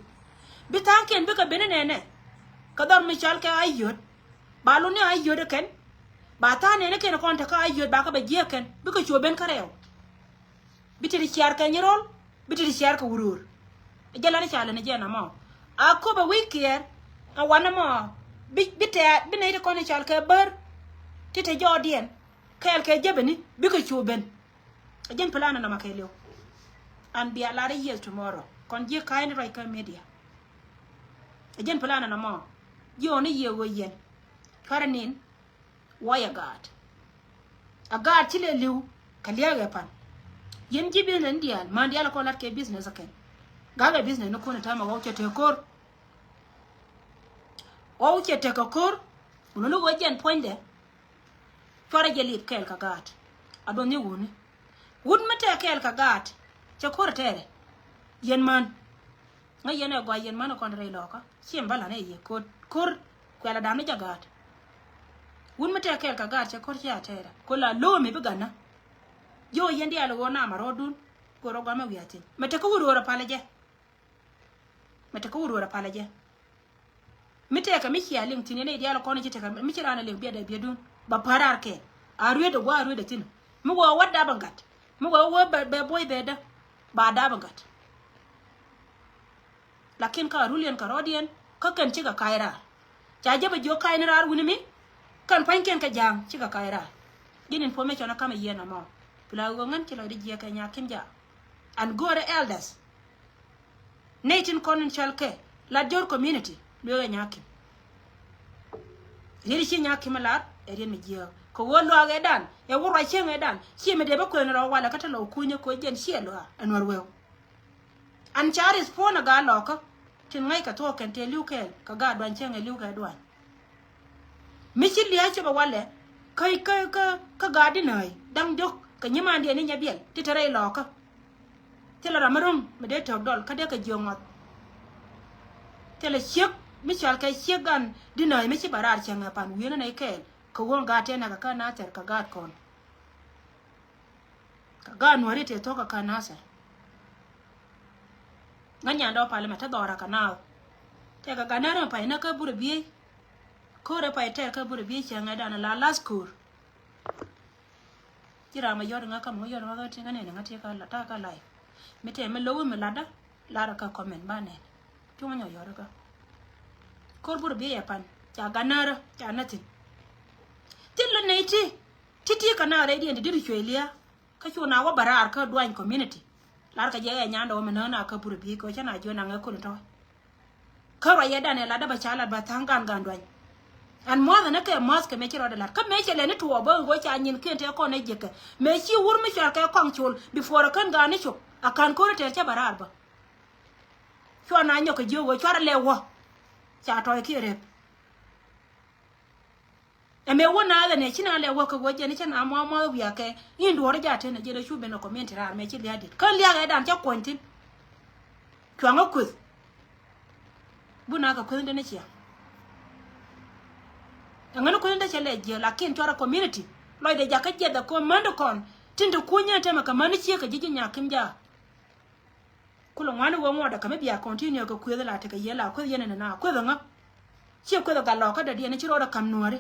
Bi tha̱a̱ŋ kiɛn bikɛ ben nɛɛnɛ. Kɛ dhɔr mi cɔal kɛ Ayod. Ba luni Ayod ɛ kɛn. Ba tha̱a̱ŋ nɛɛnɛ kiɛn kɔn tekä Ayod ba kä bɛ jiäk kɛn bikɛ cuɔ ben kä rɛw. Bi ti ti ciar kɛ nyirol. Bi ti ti ciar kɛ wurur. Jɛ lan i̱ ca lɛn i̱ jɛ namɔ. A köpɛ wi̱i̱ kiɛɛr. A wanɛ mɔ. Bi, bi tɛ̈, bi nɛy ti kɔn i̱ cal kɛ bär. Ti te jɔɔdiɛn. Kɛɛl kɛ jepɛni. Bikɛ cu ben. A jɛn plan namɔ kɛɛliw. An bia lar i̱ yieth tomorrow. Kɔn ji̱ ka̱a̱c ni ruac kä media. A jɛn plan namɔ. Ji̱ ɣän i̱ yieth ɣöö yɛn. Cuarɛ nin. Wuɔcɛ gaat. A gaat ci lɛ li̱w kɛ lia̱a̱kɛ pan. Yɛn ji̱ business ni diaal, man diaal kɔn lat kɛ business ɛ kɛn. Gakɛ business ni kun ɛ täämɛ ɣɔw cɛ tek ko̱r. Ɣɔw cɛ tek kɛ ko̱r. Wun ni ɣöö jɛn puɔ̱nydɛ. Cuarɛ jɛ lip kɛɛl kɛ gaat. A duɔth ni wuni. Wut mi tɛk kɛɛl kɛ gaat. Cɛ ko̱r ɛ tɛɛrɛ. Yɛn man. Ŋäc yɛn ɛ gɔaa yɛn män ɛ kɔn rɛy lɔkä. Ciɛ mi bä la̱t ɛ yɛ ko̱r, ko̱r kuɛl ɛ da̱a̱n ni jɛ gaat. Wut mi tɛk kɛɛl kɛ gaat cɛ ko̱r ciɛ a tɛɛrɛ. Ko̱r la lo̱o̱ mi bi gatnä. Ji̱ ɣöö yɛn diaal ɛ ɣöö nam a rɔɔdun. Go̱o̱r ɛ gɔaa mɛ wi̱i̱ a thi̱n. Mɛ te kä wut ro̱o̱r ɛ palɛ jɛ. Mɛ te kä wut ro̱o̱r ɛ palɛ jɛ. Mi tɛkɛ mi cia liŋ thi̱n yɛn ɛ diaal ɛ kɔn ci tekɛ mi ci raan ɛ liŋ biɛt ɛ biɛtdun. Ba pa̱a̱r raar kɛɛl. A ruet ɛ gua̱a̱ a ruet ɛ thi̱n. Mi wä wä dap ɛ gat. Mi wä wä bɛ, bɛ boy bɛ dä. Ba dap ɛ gat. Lakin kä a rul yɛn kɛ rɔɔdiɛn kä kɛn cikɛ ka̱a̱c raar. Ca jɛ bɛ jiök ka̱a̱c ni raar wi̱ni mi kɛn pua̱nykiɛn kɛ ja̱a̱ŋ cikɛ ka̱a̱c raar. Ji̱n information ɛ ka̱mɛ yiɛn ɛmɔ. Pila ɣöö ŋän ci lɔcdɛ jiɛk kɛ nyaki̱n jaak. An go̱o̱rɛ elders. Nɛy tin kɔn in cɔl kɛ lat jɔr community lueek ɛ nyaki̱n. Riet ci nyaki̱n mi lat ɛ riet mi jiääk kɛ ɣöö luaak ɛ dan ɛ wä ruac cieŋ ɛ dan. Ciɛ mi dee bä kuɛn rɔ walɛ kä te lɔ kunyä kɛ ɣöö jɛn ciɛ luaak ɛ nuɔr weu. An ca respond a gaa lɔkä tin ŋäc kɛ thuɔɔk kɛn tëë li̱w kɛɛl kɛ gaa duany cäŋ ɛ li̱w kɛ duany. Mi ci lia̱a̱ copɛ walɛ kä, kä, kä, kä gaa dinääi da̱ŋ diɔ̱k kɛ nyimandiɛn ni nyɛ biɛl ti te rɛy lɔkä. Thilɛ ram mi ro̱ŋ mi dee tääk dɔl kä dee kɛ jiök ŋɔth. Thilɛ ciek mi cɔal kɛ ciek gan dinääi mi ci bɛ raar cäŋ ɛ pan wi̱i̱ni nɛy kɛɛl kɛ ɣöö gaa tëë näk kɛ kä Nathɛr kɛ gaat kɔn. Kɛ gaat nuääri tëë thuɔ̱k kɛ kä Nathɛr. Ŋäc nyandɛ wä pal mɛ te dhɔra kɛ naath. Tɛkɛ gat nɛr mɛ pay nä kä burɛ biey. Ko̱rɛ pay tɛr kä burɛ biey cɛ ŋɛt dan la las ko̱r. Ci ram mɛ yɔt ŋä kam ŋä yɔt ŋä kä ti ŋä nɛn ŋä ti kä la ta kä lay. Mi tɛ mi lowi mi latdä lar kä comment ba nɛn. Cuŋä nyɔ yɔrä kä. Kor bur bi yɛ pan ca ganärä ca nothing. Thil lä nɛy ti ti ti ka na rɛy diɛn ti diri cuɛ liä. Kä cu na wä bä raar kä duany community. Lar kɛ jɛ ɛ nyandɛ wä mi nä na kä bur bi kɛ wä cä na jiɔ na ŋɛ kun tɔ. Kä ruacɛ dan ɛ lat dä bä ca lat bä tha̱a̱ŋ gan gan duany. Ɛn muath ɛn ɛ kɛ muath kɛ mëë ci rɔɔdɛ lat kä mëë cɛ lɛ ni tuɔɔk bä ɣöö ca nyin kiɛn tɛ kɔn ɛ jiɛkɛ mëë ci wur mi cual kɛ kɔŋ col before ɛ kän gan ni cop a ka̱n ko̱ri tɛɛr cä bä raar bä. Cua na nyɔk kɛ jiök ɣöö cuarɛ lɛ wä ca tɔy kiɛ rep. Ɛmɛ wä na lɛ nɛ ci na lɛ wä kɛ wä jɛn cä na muath muath wiakɛ in duɔ̱ɔ̱r jaatɛ nɛ jɛn ɛ cu ben ɛ community raar mɛ ci lia̱a̱ dit kä lia̱a̱ ɛ dan cä kuɔny thi̱n. Cuaŋä kueth. Buna kɛ kueth in dee ni ciaŋ. Ɛŋäni kueth in dee cɛ lɛ jiɛ lakin cuarɛ community lɔcdɛ jakä jiɛth ɛ kɔ mäni kɔn tin te kunyä tɛmɛ kɛ mäni ciek kɛ ji̱ ji̱ nyakim ja. Kulɛ ŋuani wä ŋuɔdɛ kɛ mi bia continue kɛ kueth la tekɛ yɛ la kueth yɛn ɛn na kueth ɛŋä. Ciɛ kueth ɛ gat lɔkä dɔ̱diɛn ci ro̱dɛ ka̱m nuääri.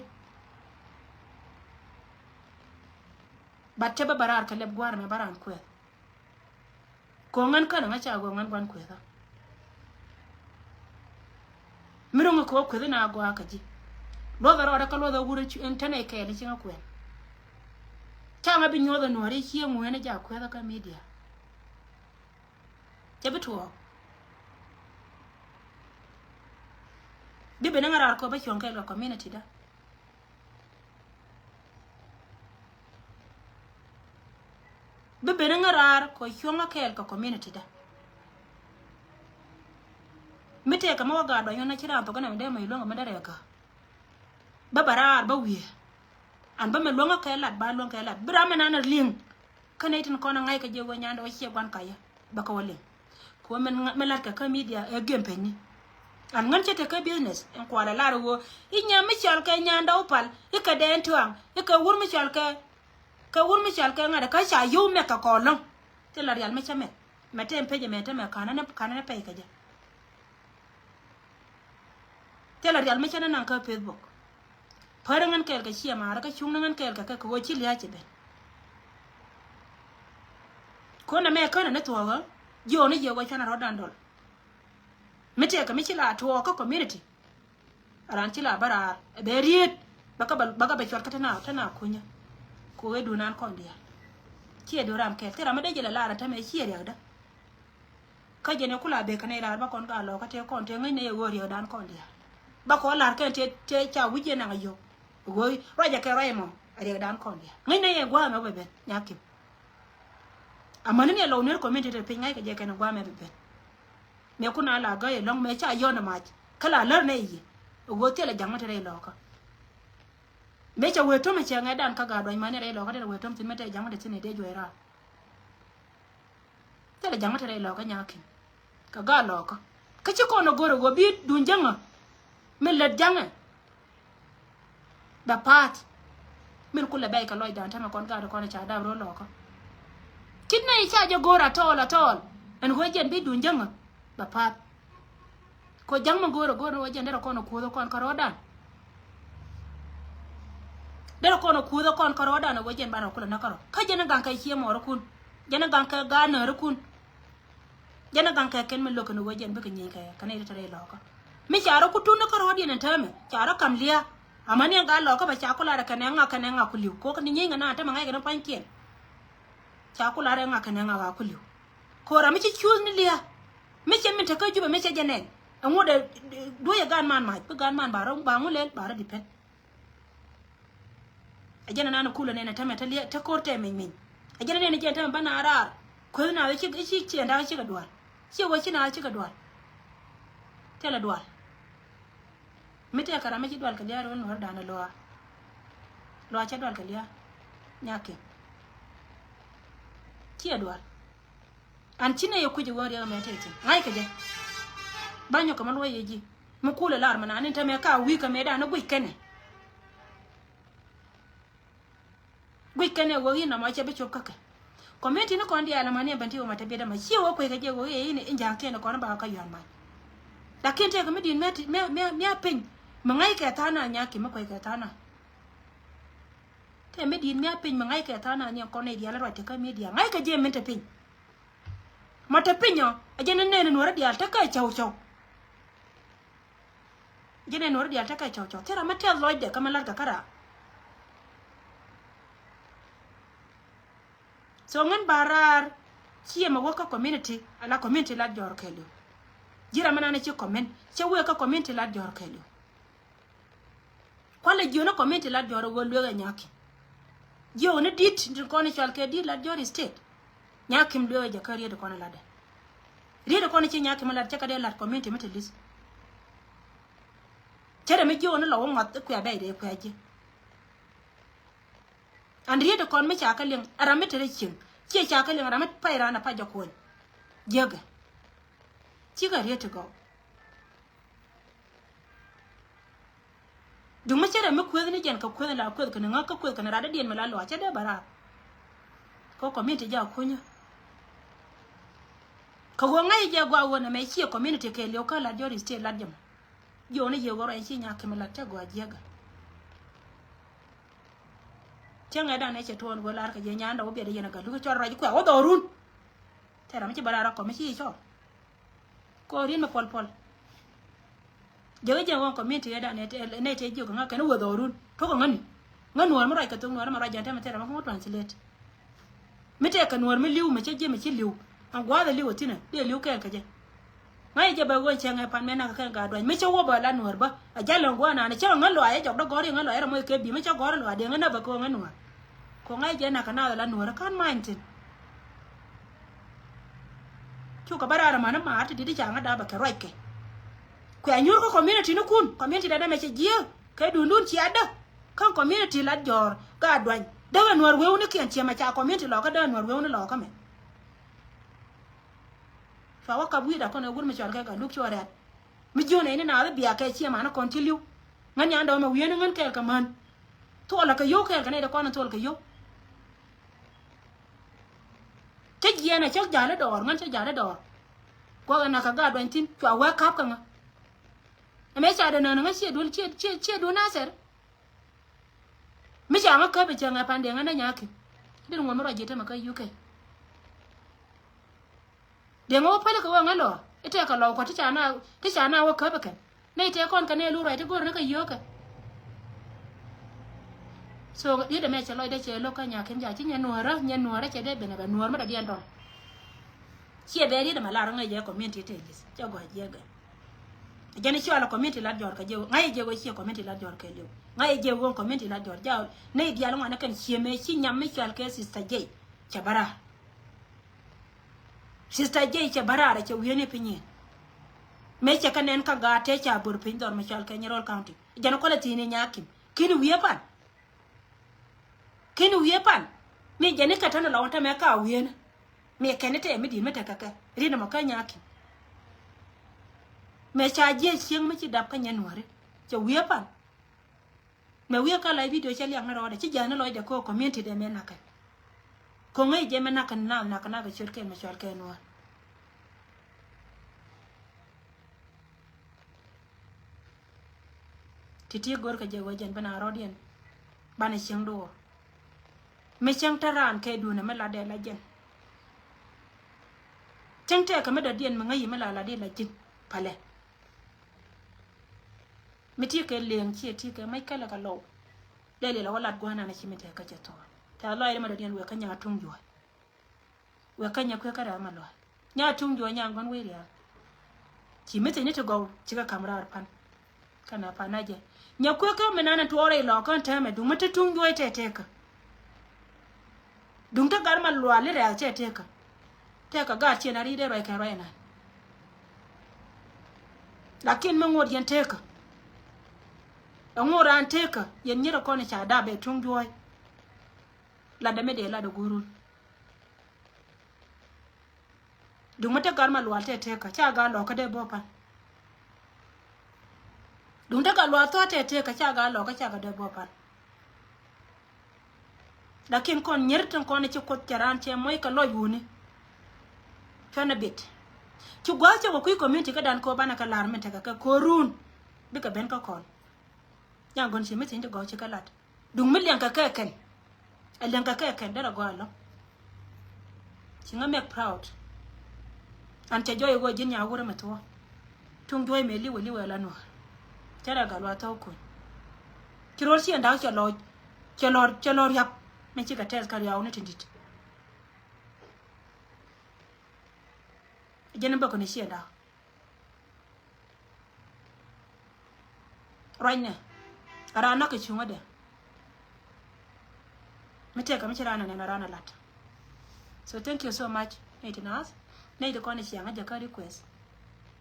Bat cɛ bä bä raar kɛ lɛp gua̱a̱r mɛ bä raan kueth. Ko̱ ŋän känɛ ŋä ca gɔ̱ ŋän gua̱n kuethä. Mi ro̱ŋ kɛ wä kueth na gɔaa kä ji̱. Luɔthɛ rɔɔdɛ kä luɔthɛ wur in tɛnɛ kɛɛl in ci ŋä kuɛn. Ca ŋä bi nyuɔthɛ nuɔ̱ɔ̱ri ciɛ ŋuɛn ja kuethä kä media. Cɛ bi tuɔɔk. Bi ben ŋä raar kɔ bä cuɔ̱ŋ kɛɛl kɛ community dä. Bi ben ŋä raar kɔ cuɔ̱ŋ ŋä kɛɛl kɛ community dä. Mi tëëkɛ mi wä gaat dɔ̱ny ɣän a ci raan thok inɛ mi dee mɛ luäŋ mi dee rɛɛ kä. Bä bɛ raar bä wiee. An bä mɛ luäŋ ŋä kɛ lat ba luäŋ kɛ lat bi ram mɛ nan a liŋ. Kä nɛy tin kɔn a ŋa̱c kɛ jiɛ wee nyandɛ wä ciɛ guan kayä bä kä wä liŋ. Kɛ wä min lat kɛ kä media ɛ gem peny ni. An ŋän cɛ te kä business in kualɛ lar wä i̱ nyam mi cɔal kɛ nyandɛ wä pal i̱ kɛ dɛn tuaŋ i̱ kɛ wur mi cɔal kɛ kɛ wur mi cɔal kɛ ŋa̱t kä ca yio̱w mɛk kɛ kɔɔlɔ̱ŋ. Thilɛ rial mi cä mɛk mɛ te pec ɛmɛ te mɛ ka̱n ni pɛy kɛ jɛ. Thilɛ rial mi cä ni naŋ kä Facebook. Päri ŋän kɛɛl kɛ ciɛ maarä kä cuŋni ŋän kɛɛl kɛ kɛ kɛ ɣöö ci lia̱a̱ ci ben. Ko̱n ɛmɛ känɛ ni thuɔ̱ɔ̱kä jiɔɔni jiɛ wä cuanɛ rɔ̱dan dɔl. Mi tëëkɛ mi ci la tuɔɔk kä community. Raan ci la bä raar ɛ bɛ riet bä kä bɛ cuat kä tɛna tɛna kunyä. Ku ɣee duun an kɔn diaal. Ciɛ duun ram kɛɛl thil ram mi dee jɛ lɛ lar ɛ tämɛ ciɛ riɛkdä. Kä jɛn ɛ kula bek kɛ nɛy raar bä kɔn gaa lɔɔkä tëë kɔn tëë ŋäcnɛ yɛ ɣöö riɛkdan kɔn diaal. Bä kɔn lar kɛn tëë tëë ca wi̱c yɛn naŋ a yio̱w. Ɣöö ruacɛ kɛ ruac ɛmɔ a riɛkdan kɔn diaal ŋäcnɛ yɛ gua̱a̱mɛ wä bɛ ben nyakim. Amäni ni ɛ lɔw ner community te piny ŋa̱ckɛ jɛ kɛn gua̱a̱mɛ bɛ ben. Mëë kun a la gäy ɛlɔ̱ŋ mëë ca yɔn ɛ mac kä la lär nɛ i̱ yiëë. Ɣöö thilɛ ja̱ŋ mi te rɛy lɔɔkä. Mëë cɛ wee töm ɛ cɛ ŋɛɛdan kä gaa duany mani rɛy lɔɔkä te rɛ wee töm thi̱n mi te ja̱ŋ mi te thi̱n ɛ dee juɔc raar. Thilɛ ja̱ŋä te rɛy lɔɔkä nyakä ki̱n. Kɛ gaa lɔɔkä kä ci kɔn ɛ go̱r ɛ ɣöö bi duun jäŋä. Min lät ja̱ŋɛ bɛ pa̱a̱th. Min kulɛ bɛc kɛ lɔcdan tämɛ kɔn gaat kɔn ɛ ca dap ro̱o̱ lɔɔkä. Ci nɛy ca jɛ go̱r atɔɔl atɔɔl ɛn ɣöö jɛn bi duun jäŋä bɛ pa̱a̱th. Kɛ ja̱ŋ mi go̱o̱rä go̱o̱rä wä jɛn derɛ kɔn ɛ kuoth ɛ kɔn kärɔɔdan. Derɛ kɔn ɛ kuoth ɛ kɔn kärɔɔdan ɛ wä jɛn banɛ kulɛ näk kärɔɔ kä jɛn ɛ gaŋ kɛ ciɛ mɔɔrikun. Jɛn ɛ gaŋ kɛ gaa nääri kun. Jɛn ɛ gaŋ kɛ kɛn mi lo̱k kɛn ɛ wä jɛn bikɛ nyieny kɛ kɛn ɛ ri te rɛy lɔɔkä. Mi ca rɔ ku tun ni kärɔɔdiɛn ɛn täämɛ ca rɔ ka̱m lia̱a̱. Amäni ɛn gaa lɔɔkä bɛ ca ku lar ɛ kɛn ɛ ŋak kɛn ɛ ŋak ku li̱w kɛ wä kɛn nyieny kɛ naan täämɛ ŋa̱ckɛ ni pua̱nykiɛn. Ca ku lar ɛ ŋak kɛn ɛ ŋak a ku li̱w. Kora mi ci cuuth ni lia̱a̱. Mi cɛ min te kä Jubɛ mi cɛ jɛ nɛn. Ɛŋu dee duɔ̱cɛ gan man mac bi gan man ba rɔ ba ŋu lɛl ba rɔ depend. Ɛ jɛn ɛnan kulɛ nɛn ɛ tämɛ te lia̱a̱ te ko̱r tɛ miny miny. Ɛ jɛn ɛnɛn ɛ jɛn tämɛ bä na raar. Kueth na ci ci ciɛ ndak cikɛ dual. Ciɛ wä ci na cikɛ dual. Thilɛ dual. Mi tëëkɛ ram mi ci dual kɛ lia̱a̱ ro̱l nuɔ̱ɔ̱r da̱a̱n ɛ luaar. Luaar cɛ dual kɛ lia̱a̱. Nyakiɛn. Ciɛ dual. An ci nɛy ɛ kui̱c ɛ ɣöö riɛk ɛmɛ tëë thi̱n ŋa̱ckɛ jɛ. Ba nyɔk kɛ ma luɔc yɛ ji̱ mi kulɛ lar mi naan in tɛmɛ ka wi̱i̱ kɛ mëëdan ni guic kɛnɛ. Guic kɛn ɛ ɣöö i̱ nɔmɔ cɛ bi cop kä kɛ. Community ni kɔn diaal ɛmɔ ni ɛn bɛn ti ɣöö ma te biɛt ɛmɔ ciɛ ɣöö kuec kɛ jɛ ɣöö i̱ in ja̱a̱ŋkiɛn kɔn ba kä yuan mac. Lakin tëëkɛ mi di̱i̱t mi a piny mi ŋa̱ckɛ tha̱a̱ŋ na nya̱a̱ ki̱ mi kuec kɛ tha̱a̱ŋ na. Tëë mi di̱i̱t mi a piny mi ŋa̱ckɛ tha̱a̱ŋ na ni ɛn kɔn i̱ diaal ruac te kä mi diaal ŋa̱ckɛ jɛ min te piny. Ma te piny ɔ ɛ jɛn ni nɛɛni nuɔ̱ɔ̱rä diaal te kä cäw cäw. Ji̱n ɛ nuɔ̱ri diaal tekɛ cɔw cɔw. Thil ram mi tɛth lɔcdɛ kä mi lat kɛ kä raar. So ŋän ba raar ciɛ mɛ wä kä community, ala community lat jɔr kɛɛliw. Ji̱ ram mi nan ci comment, cɛ wee kä community lat jɔr kɛɛliw. Kualɛ jiön kä community lat jɔr wä luek ɛ Nyakim. Jiö ni dit, tin kɔn cɔal kɛ dit lat jɔr state. Nyakim luek ɛ jɛ kä riet kɔn latdɛ. Riet kɔn ci Nyakim lat cɛ kä dee lat community mi te list. Cɛ dɛ mi jiö ni lɔ wä ŋɔth kuɛ bɛy dee kuɛ ji̱. An riet kɔn mi ca kä liŋ, ɛ ram mi te rɛ cieŋ. Ciɛ ca kä liŋ, ɛ ram mi pay ran a pa jɛ kuɔny. Jiäkɛ. Cikɛ riet ti gɔw. Duŋ mi cɛ rɛ mi kueth ni jɛn kɛ kueth la kueth kɛn ŋä kä kueth kɛn rat dadiɛn mi la lɔa cɛ dee bɛ raar. Kä community jɛ a kunyä. Kɛ ɣöö ŋa̱c jɛ gɔaa ɣöö nɛ mɛ ciɛ community kɛɛliw kä lat jɔr state lat jɛ mɔ. Jiɔni jiɛ ɣöö rɔ ɛn ci Nyakim lat cɛ gɔaa jiɛkɛ. Cäŋɛ dan ɛ cɛ tuɔɔn ɣöö lar kɛ jɛ nyan dɔw biɛt yɛn a gat luk cɔl rɔc kuɛ wä dhɔrun. Tɛ ram mi ci bä lar a kɔm mi ci cɔl. Kɔɔr in mi puɔl puɔl. Jɛ kä jɛ ɣɔn community ɛ dan ɛ tɛ jiök ŋa kɛn wä dhɔrun. Tok ŋäni. Ŋä nuɔr mi ruac kɛ thok nuɔr ma ruac jɛn tɛ mi tɛ ram mi kɔŋ translate. Mi tɛkɛ nuɔr mi li̱w mi cä ji̱ mi ci li̱w. Ɛn gua̱a̱th ɛ li̱w ɛ thi̱n ɛ dee li̱w kɛɛl kɛ jɛ. Ŋa̱c jɛ bɛ ɣöö cɛ ŋɛ pan mɛ nak kɛ gaat duany mi cä wä bä la nuɔr bä. A jal ɛn gua̱a̱th naan cä ŋä luac ɛ jɔk dä gɔ̱r i̱ ŋä luac ɛ rɛ moc kɛ bi̱i̱ mi cä gɔ̱r ɛ luac dee ŋä nä bä kɛ ɣöö ŋä nuɔr. Kɛ ŋa̱c jɛ nak kɛ naath ɛ la nuɔr ɛ ka̱n many thi̱n. Cukɛ bä raar ɛmän i̱ maar ti di̱t i̱ ca ŋä da̱a̱ bɛ kɛ ruac kɛ. Kuɛ nyuur kä community ni kun community dɛ dɛ mɛ cɛ jiääk kɛ duundun ciatdä. Kä community lat jɔ̱ɔ̱r gaat duany däk ɛ nuɔ̱ɔ̱r wewnikiɛn ciɛ mɛ ca community lɔkä däk ɛ nuɔ̱ɔ̱r wewni lɔkä mɛ. Cua wä kap wi̱i̱da kɔn ɛ wur mi cɔal kɛ gat luk cuɔ rɛ̈t. Mi jiön ɛ ni naath i̱ bia kɛ ciɛ man kɔn ci li̱w. Ŋän yan dɔ̱mɛ wi̱i̱ni ŋän kɛɛl kɛ män. Thuɔlɛ kɛ yio̱w kɛɛl kɛ nɛy dee kɔn in thuɔl kɛ yio̱w. Cä jiɛɛn ɛ cä ja̱l i̱ dɔɔr ŋän cä ja̱l i̱ dɔɔr. Guɔk ɛ nak kɛ gaat duany thi̱n cua wee kap kɛ ŋä. Ɛmɛ ca dee nään ŋä ciɛ duel ciɛ ciɛ ciɛ duel Nasɛr. Mi ca ŋä käp ɛ cä ŋɛ pan dee ŋä nɛ Nyakim. Dir ŋuɔ̱n mi ruac ji̱ tämɛ kä U K. Dee ŋä wä päl kɛ wä ŋä lɔ i̱ tɛkɛ lɔw kɔ ti ca na ti ca na wä käp ɛ kɛn. Nɛy tëë kɔn kɛ nɛy luk ruac ti go̱r ni kɛ yio̱o̱kɛ. So riet ɛmɛ cɛ lɔcdɛ cɛ lo̱k kä Nyakim ca ci nyɛ nuɔ̱ɔ̱rä nyɛ nuɔ̱ɔ̱rä cɛ dee ben ɛ bɛ nuɔ̱ɔ̱r mi dɔ̱diɛn tɔn. Ciɛ bɛ riet ɛmɛ lar ŋäc jɛ community te li̱th cɛ gɔ̱a̱c jiɛk gɛ. Jɛn i̱ ciɔal ɛ community lat jɔr kɛ jɛ ŋa̱c jɛ wee ciɛ community lat jɔr kɛ liw ŋa̱c jɛ wee community lat jɔr ja nɛy diaal ŋuan ɛ kɛn ciɛ mɛ ci nyam mi cɔal kɛ sister J cɛ bä raar. Sister J cɛ bä raar cɛ wi̱i̱ni piny in. Mëë cɛ kɛ nɛn kä gaat tëë ca bör piny dhɔr mi cɔal kɛ Nyirol County. Jɛn kualɛ thi̱i̱ni Nyakim ki̱ni wi̱i̱ pan. Ki̱ni wi̱i̱ pan mi jɛn i̱ kɛ tän lɔŋ tämɛ ka wi̱i̱ni. Mi kɛn i̱ tɛɛ mi di̱i̱t mi tekɛ kɛ ri̱n ɛmɔ kä Nyakim. Mëë ca jiɛc cieŋ mi ci dap kä nyɛ nuɔ̱ri cɛ wi̱i̱ pan. Mɛ wi̱i̱ kä la i̱ video cɛ liak ni rɔɔdɛ ci jiath ni lɔcdɛ kɛ community dɛ mɛ nakɛ. Ko̱ŋ ŋäc jɛ mɛ nakɛ nath nakɛ nakɛ ciöt kɛn mɛ cual kɛn wä. Ti̱ti̱ go̱rkɛ jɛ wä jɛn ben a rɔɔdiɛn banɛ cieŋ duɔɔr. Mi cäŋ te raan kɛ duundɛ mi latdɛ la jɛn. Cäŋ tɛɛkɛ mi dɔ̱diɛn mi ŋäc yi mi la latdi la ji̱n. Palɛ mi ti kɛ leŋ ciɛ ti kɛ mac kɛlɛ kɛ lɔw. Dee lilɛ wä lat gua̱a̱r nan ci mi tɛɛkɛ cɛ thuɔ̱ɔ̱r. Tɛ̈th lɔcdä mi dɔ̱diɛn wek kä nyaa tuŋ juɔ̱ɔ̱c. Wek kä nyɛ kuekä rɛ̈th ma lua̱a̱. Nyaa tuŋ juɔ̱ɔ̱c nyaa gɔ̱n wee ria̱a̱ŋ. Ci mi thiecni ti gɔw cikɛ ka̱m raar pan. Kɛn a pan a jɛ nyɛ kuekä mi nan in tuɔɔrɛ ilɔ kän täämɛ duŋ mi te tuŋ juɔ̱ɔ̱c tɛtɛkä. Duŋ te gat ma lual i̱ rɛ̈th tɛtɛkä. Tɛkɛ gat ciɛn a ri̱i̱t dee ruac kɛn ruac inan. Lakin mi ŋot yɛn tekä. Ɛ ŋot raan tekä yɛn nyirɛ kɔn i̱ ca dap ɛ tuŋ juɔ̱ɔ̱c. Latdɛ mi dee lat ɛ go̱o̱run. Duŋ mi te gat ma lual tɛtɛkä ca gat lɔkä dee bä pan. Duŋ te gat lual thuɔ̱k tɛtɛkä ca gat lɔkä ca gat dee bä pan. Lakin kɔn nyir tin kɔn ci Kuoth cɛ raan cɛ moc kɛ lɔc wuni. Cuanɛ bit ci gua̱a̱th cɛ kɛ kui̱ community kädan kɛ banɛ kɛ la̱r min tekɛ kɛ ko̱run. Bikɛ ben kä kɔn. Nyaŋ gɔ̱n ci mi thi̱n ti gɔ̱ ci kɛ lat. Duŋ mi liɛŋkɛ kɛ kɛn. Ɛ liɛŋkɛ kɛ kɛn derɛ gɔaa lɔ. Ci ŋä make proud. An cɛ jɔy ɛ ɣöö ji̱n nya wurɛ mɛ thuɔ̱ɔ̱. Tuŋ juɔ̱ɔ̱c mëë li̱wɛ li̱wɛ la nuɔ̱ɔ̱r. Cɛ rɛ gat luath thɔk kuny. Ci ro̱r ciɛ da̱k cɛ lɔc. Cɛ lɔr, cɛ lɔr riap. Mɛ cikɛ tɛth kä riaw ni tin di̱t. Jɛn bä kɔn ciɛ da̱k. Ruacnɛ a raan nak kɛ cuŋädɛ. Mi tɛkɛ mi ci raan a nɛn a raan a lat. So thank you so much. Nɛy ti naath, nɛy ti kɔn ciaŋ a jɛ kä request.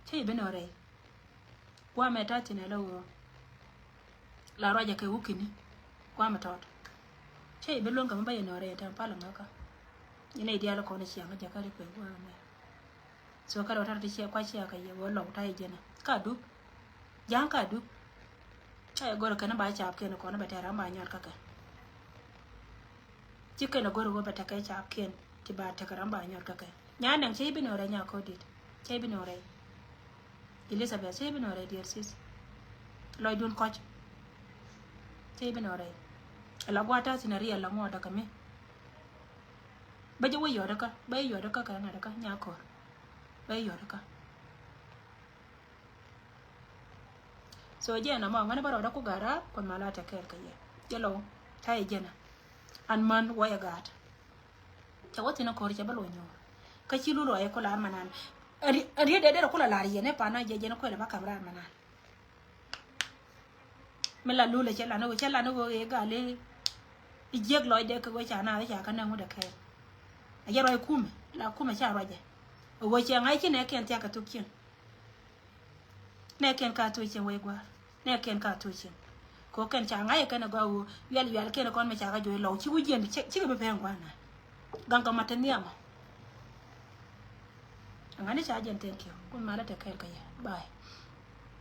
Cä i̱ bi nɔ rɛy. Guamɛ ta̱a̱ thi̱n ɛ la ɣöö la ruacɛ kɛ wukini. Guamɛ tɔt. Cä i̱ bi luäŋ kɛ mi bä yɛ nɔ rɛy tɛm pal ŋäkä. Inɛ i̱ diaal kɔn ciaŋ a jɛ kä request guamɛ. So kɛ rɔ tar ti ciɛ kua ciɛ kɛ yɛ wä lɔw ta yɛ jɛnɛ ka dup. Ja̱a̱ŋ ka dup. Ca yɛ gɔr kɛn ba caap kɛn kɔn bɛ tɛr ram ba nyɔt kä kɛ. Ci kɛn gɔr wä bɛ tɛkɛ caap kɛn ti ba tɛkɛ ram ba nyɔt kä kɛ. Nya nɛŋ cɛ i̱ bi nɔ rɛy nya kɔ dit. Cɛ i̱ bi nɔ rɛy. Elizabeth cɛ i̱ bi nɔ rɛy dear sis. Lɔcdun kɔc. Cɛ i̱ bi nɔ rɛy. Ala gua̱a̱th ta̱a̱ thi̱n a riɛl la ŋuɔɔt a kɛ mi. Bä jɛ wä yɔt kä, bä yɛ yɔt kä kɛ ŋa̱t kä nya kɔr. Bä yɛ yɔt kä. So jɛn a mɔ ŋäni bä rɔɔdä ku ga̱ra̱ kuɔn ma la tɛ kɛɛl kɛ yɛ. Jɛ lɔ ta̱yɛ jɛn a. An män wä yɛ gaat. Cɛ wä thi̱n a kɔr cɛ bä lɔ nyuur. Kä ci lul rɔɔyɛ ku lar manan. Ri, ri dee dee rɔ ku la lar yɛn ɛ pan a jɛ jɛn a kuɛl a bä kam rar manan. Mi la lulɛ cɛ lan ɣöö cɛ lan ɣöö ëë gal i̱ jiäk lɔcdɛ kɛ ɣöö ca naath ca kä näŋ wut ɛ kɛɛl. A jɛ ruac kumɛ la kumɛ ca ruacɛ. Ɣöö cɛ ŋa̱c ci nɛ kɛn thia̱k kɛ thok cieŋ. Nɛ kɛn ka thok cieŋ wec gua̱a̱r nɛ kɛn ka thok cieŋ. Kɛ ɣöö kɛn ca ŋa̱c kɛn ɛ gɔaa ɣöö yuɛl yuɛl kɛn ɛ kɔn mɛ ca kä jo̱o̱c lɔw ci wi̱c jiɛn cikɛ bi pɛn gua̱a̱r na. Gaŋ kɛ mat te nhiamɔ. Aŋa ni ca jɛn thank you. Kun malä te kɛɛl kä yɛ. Bye.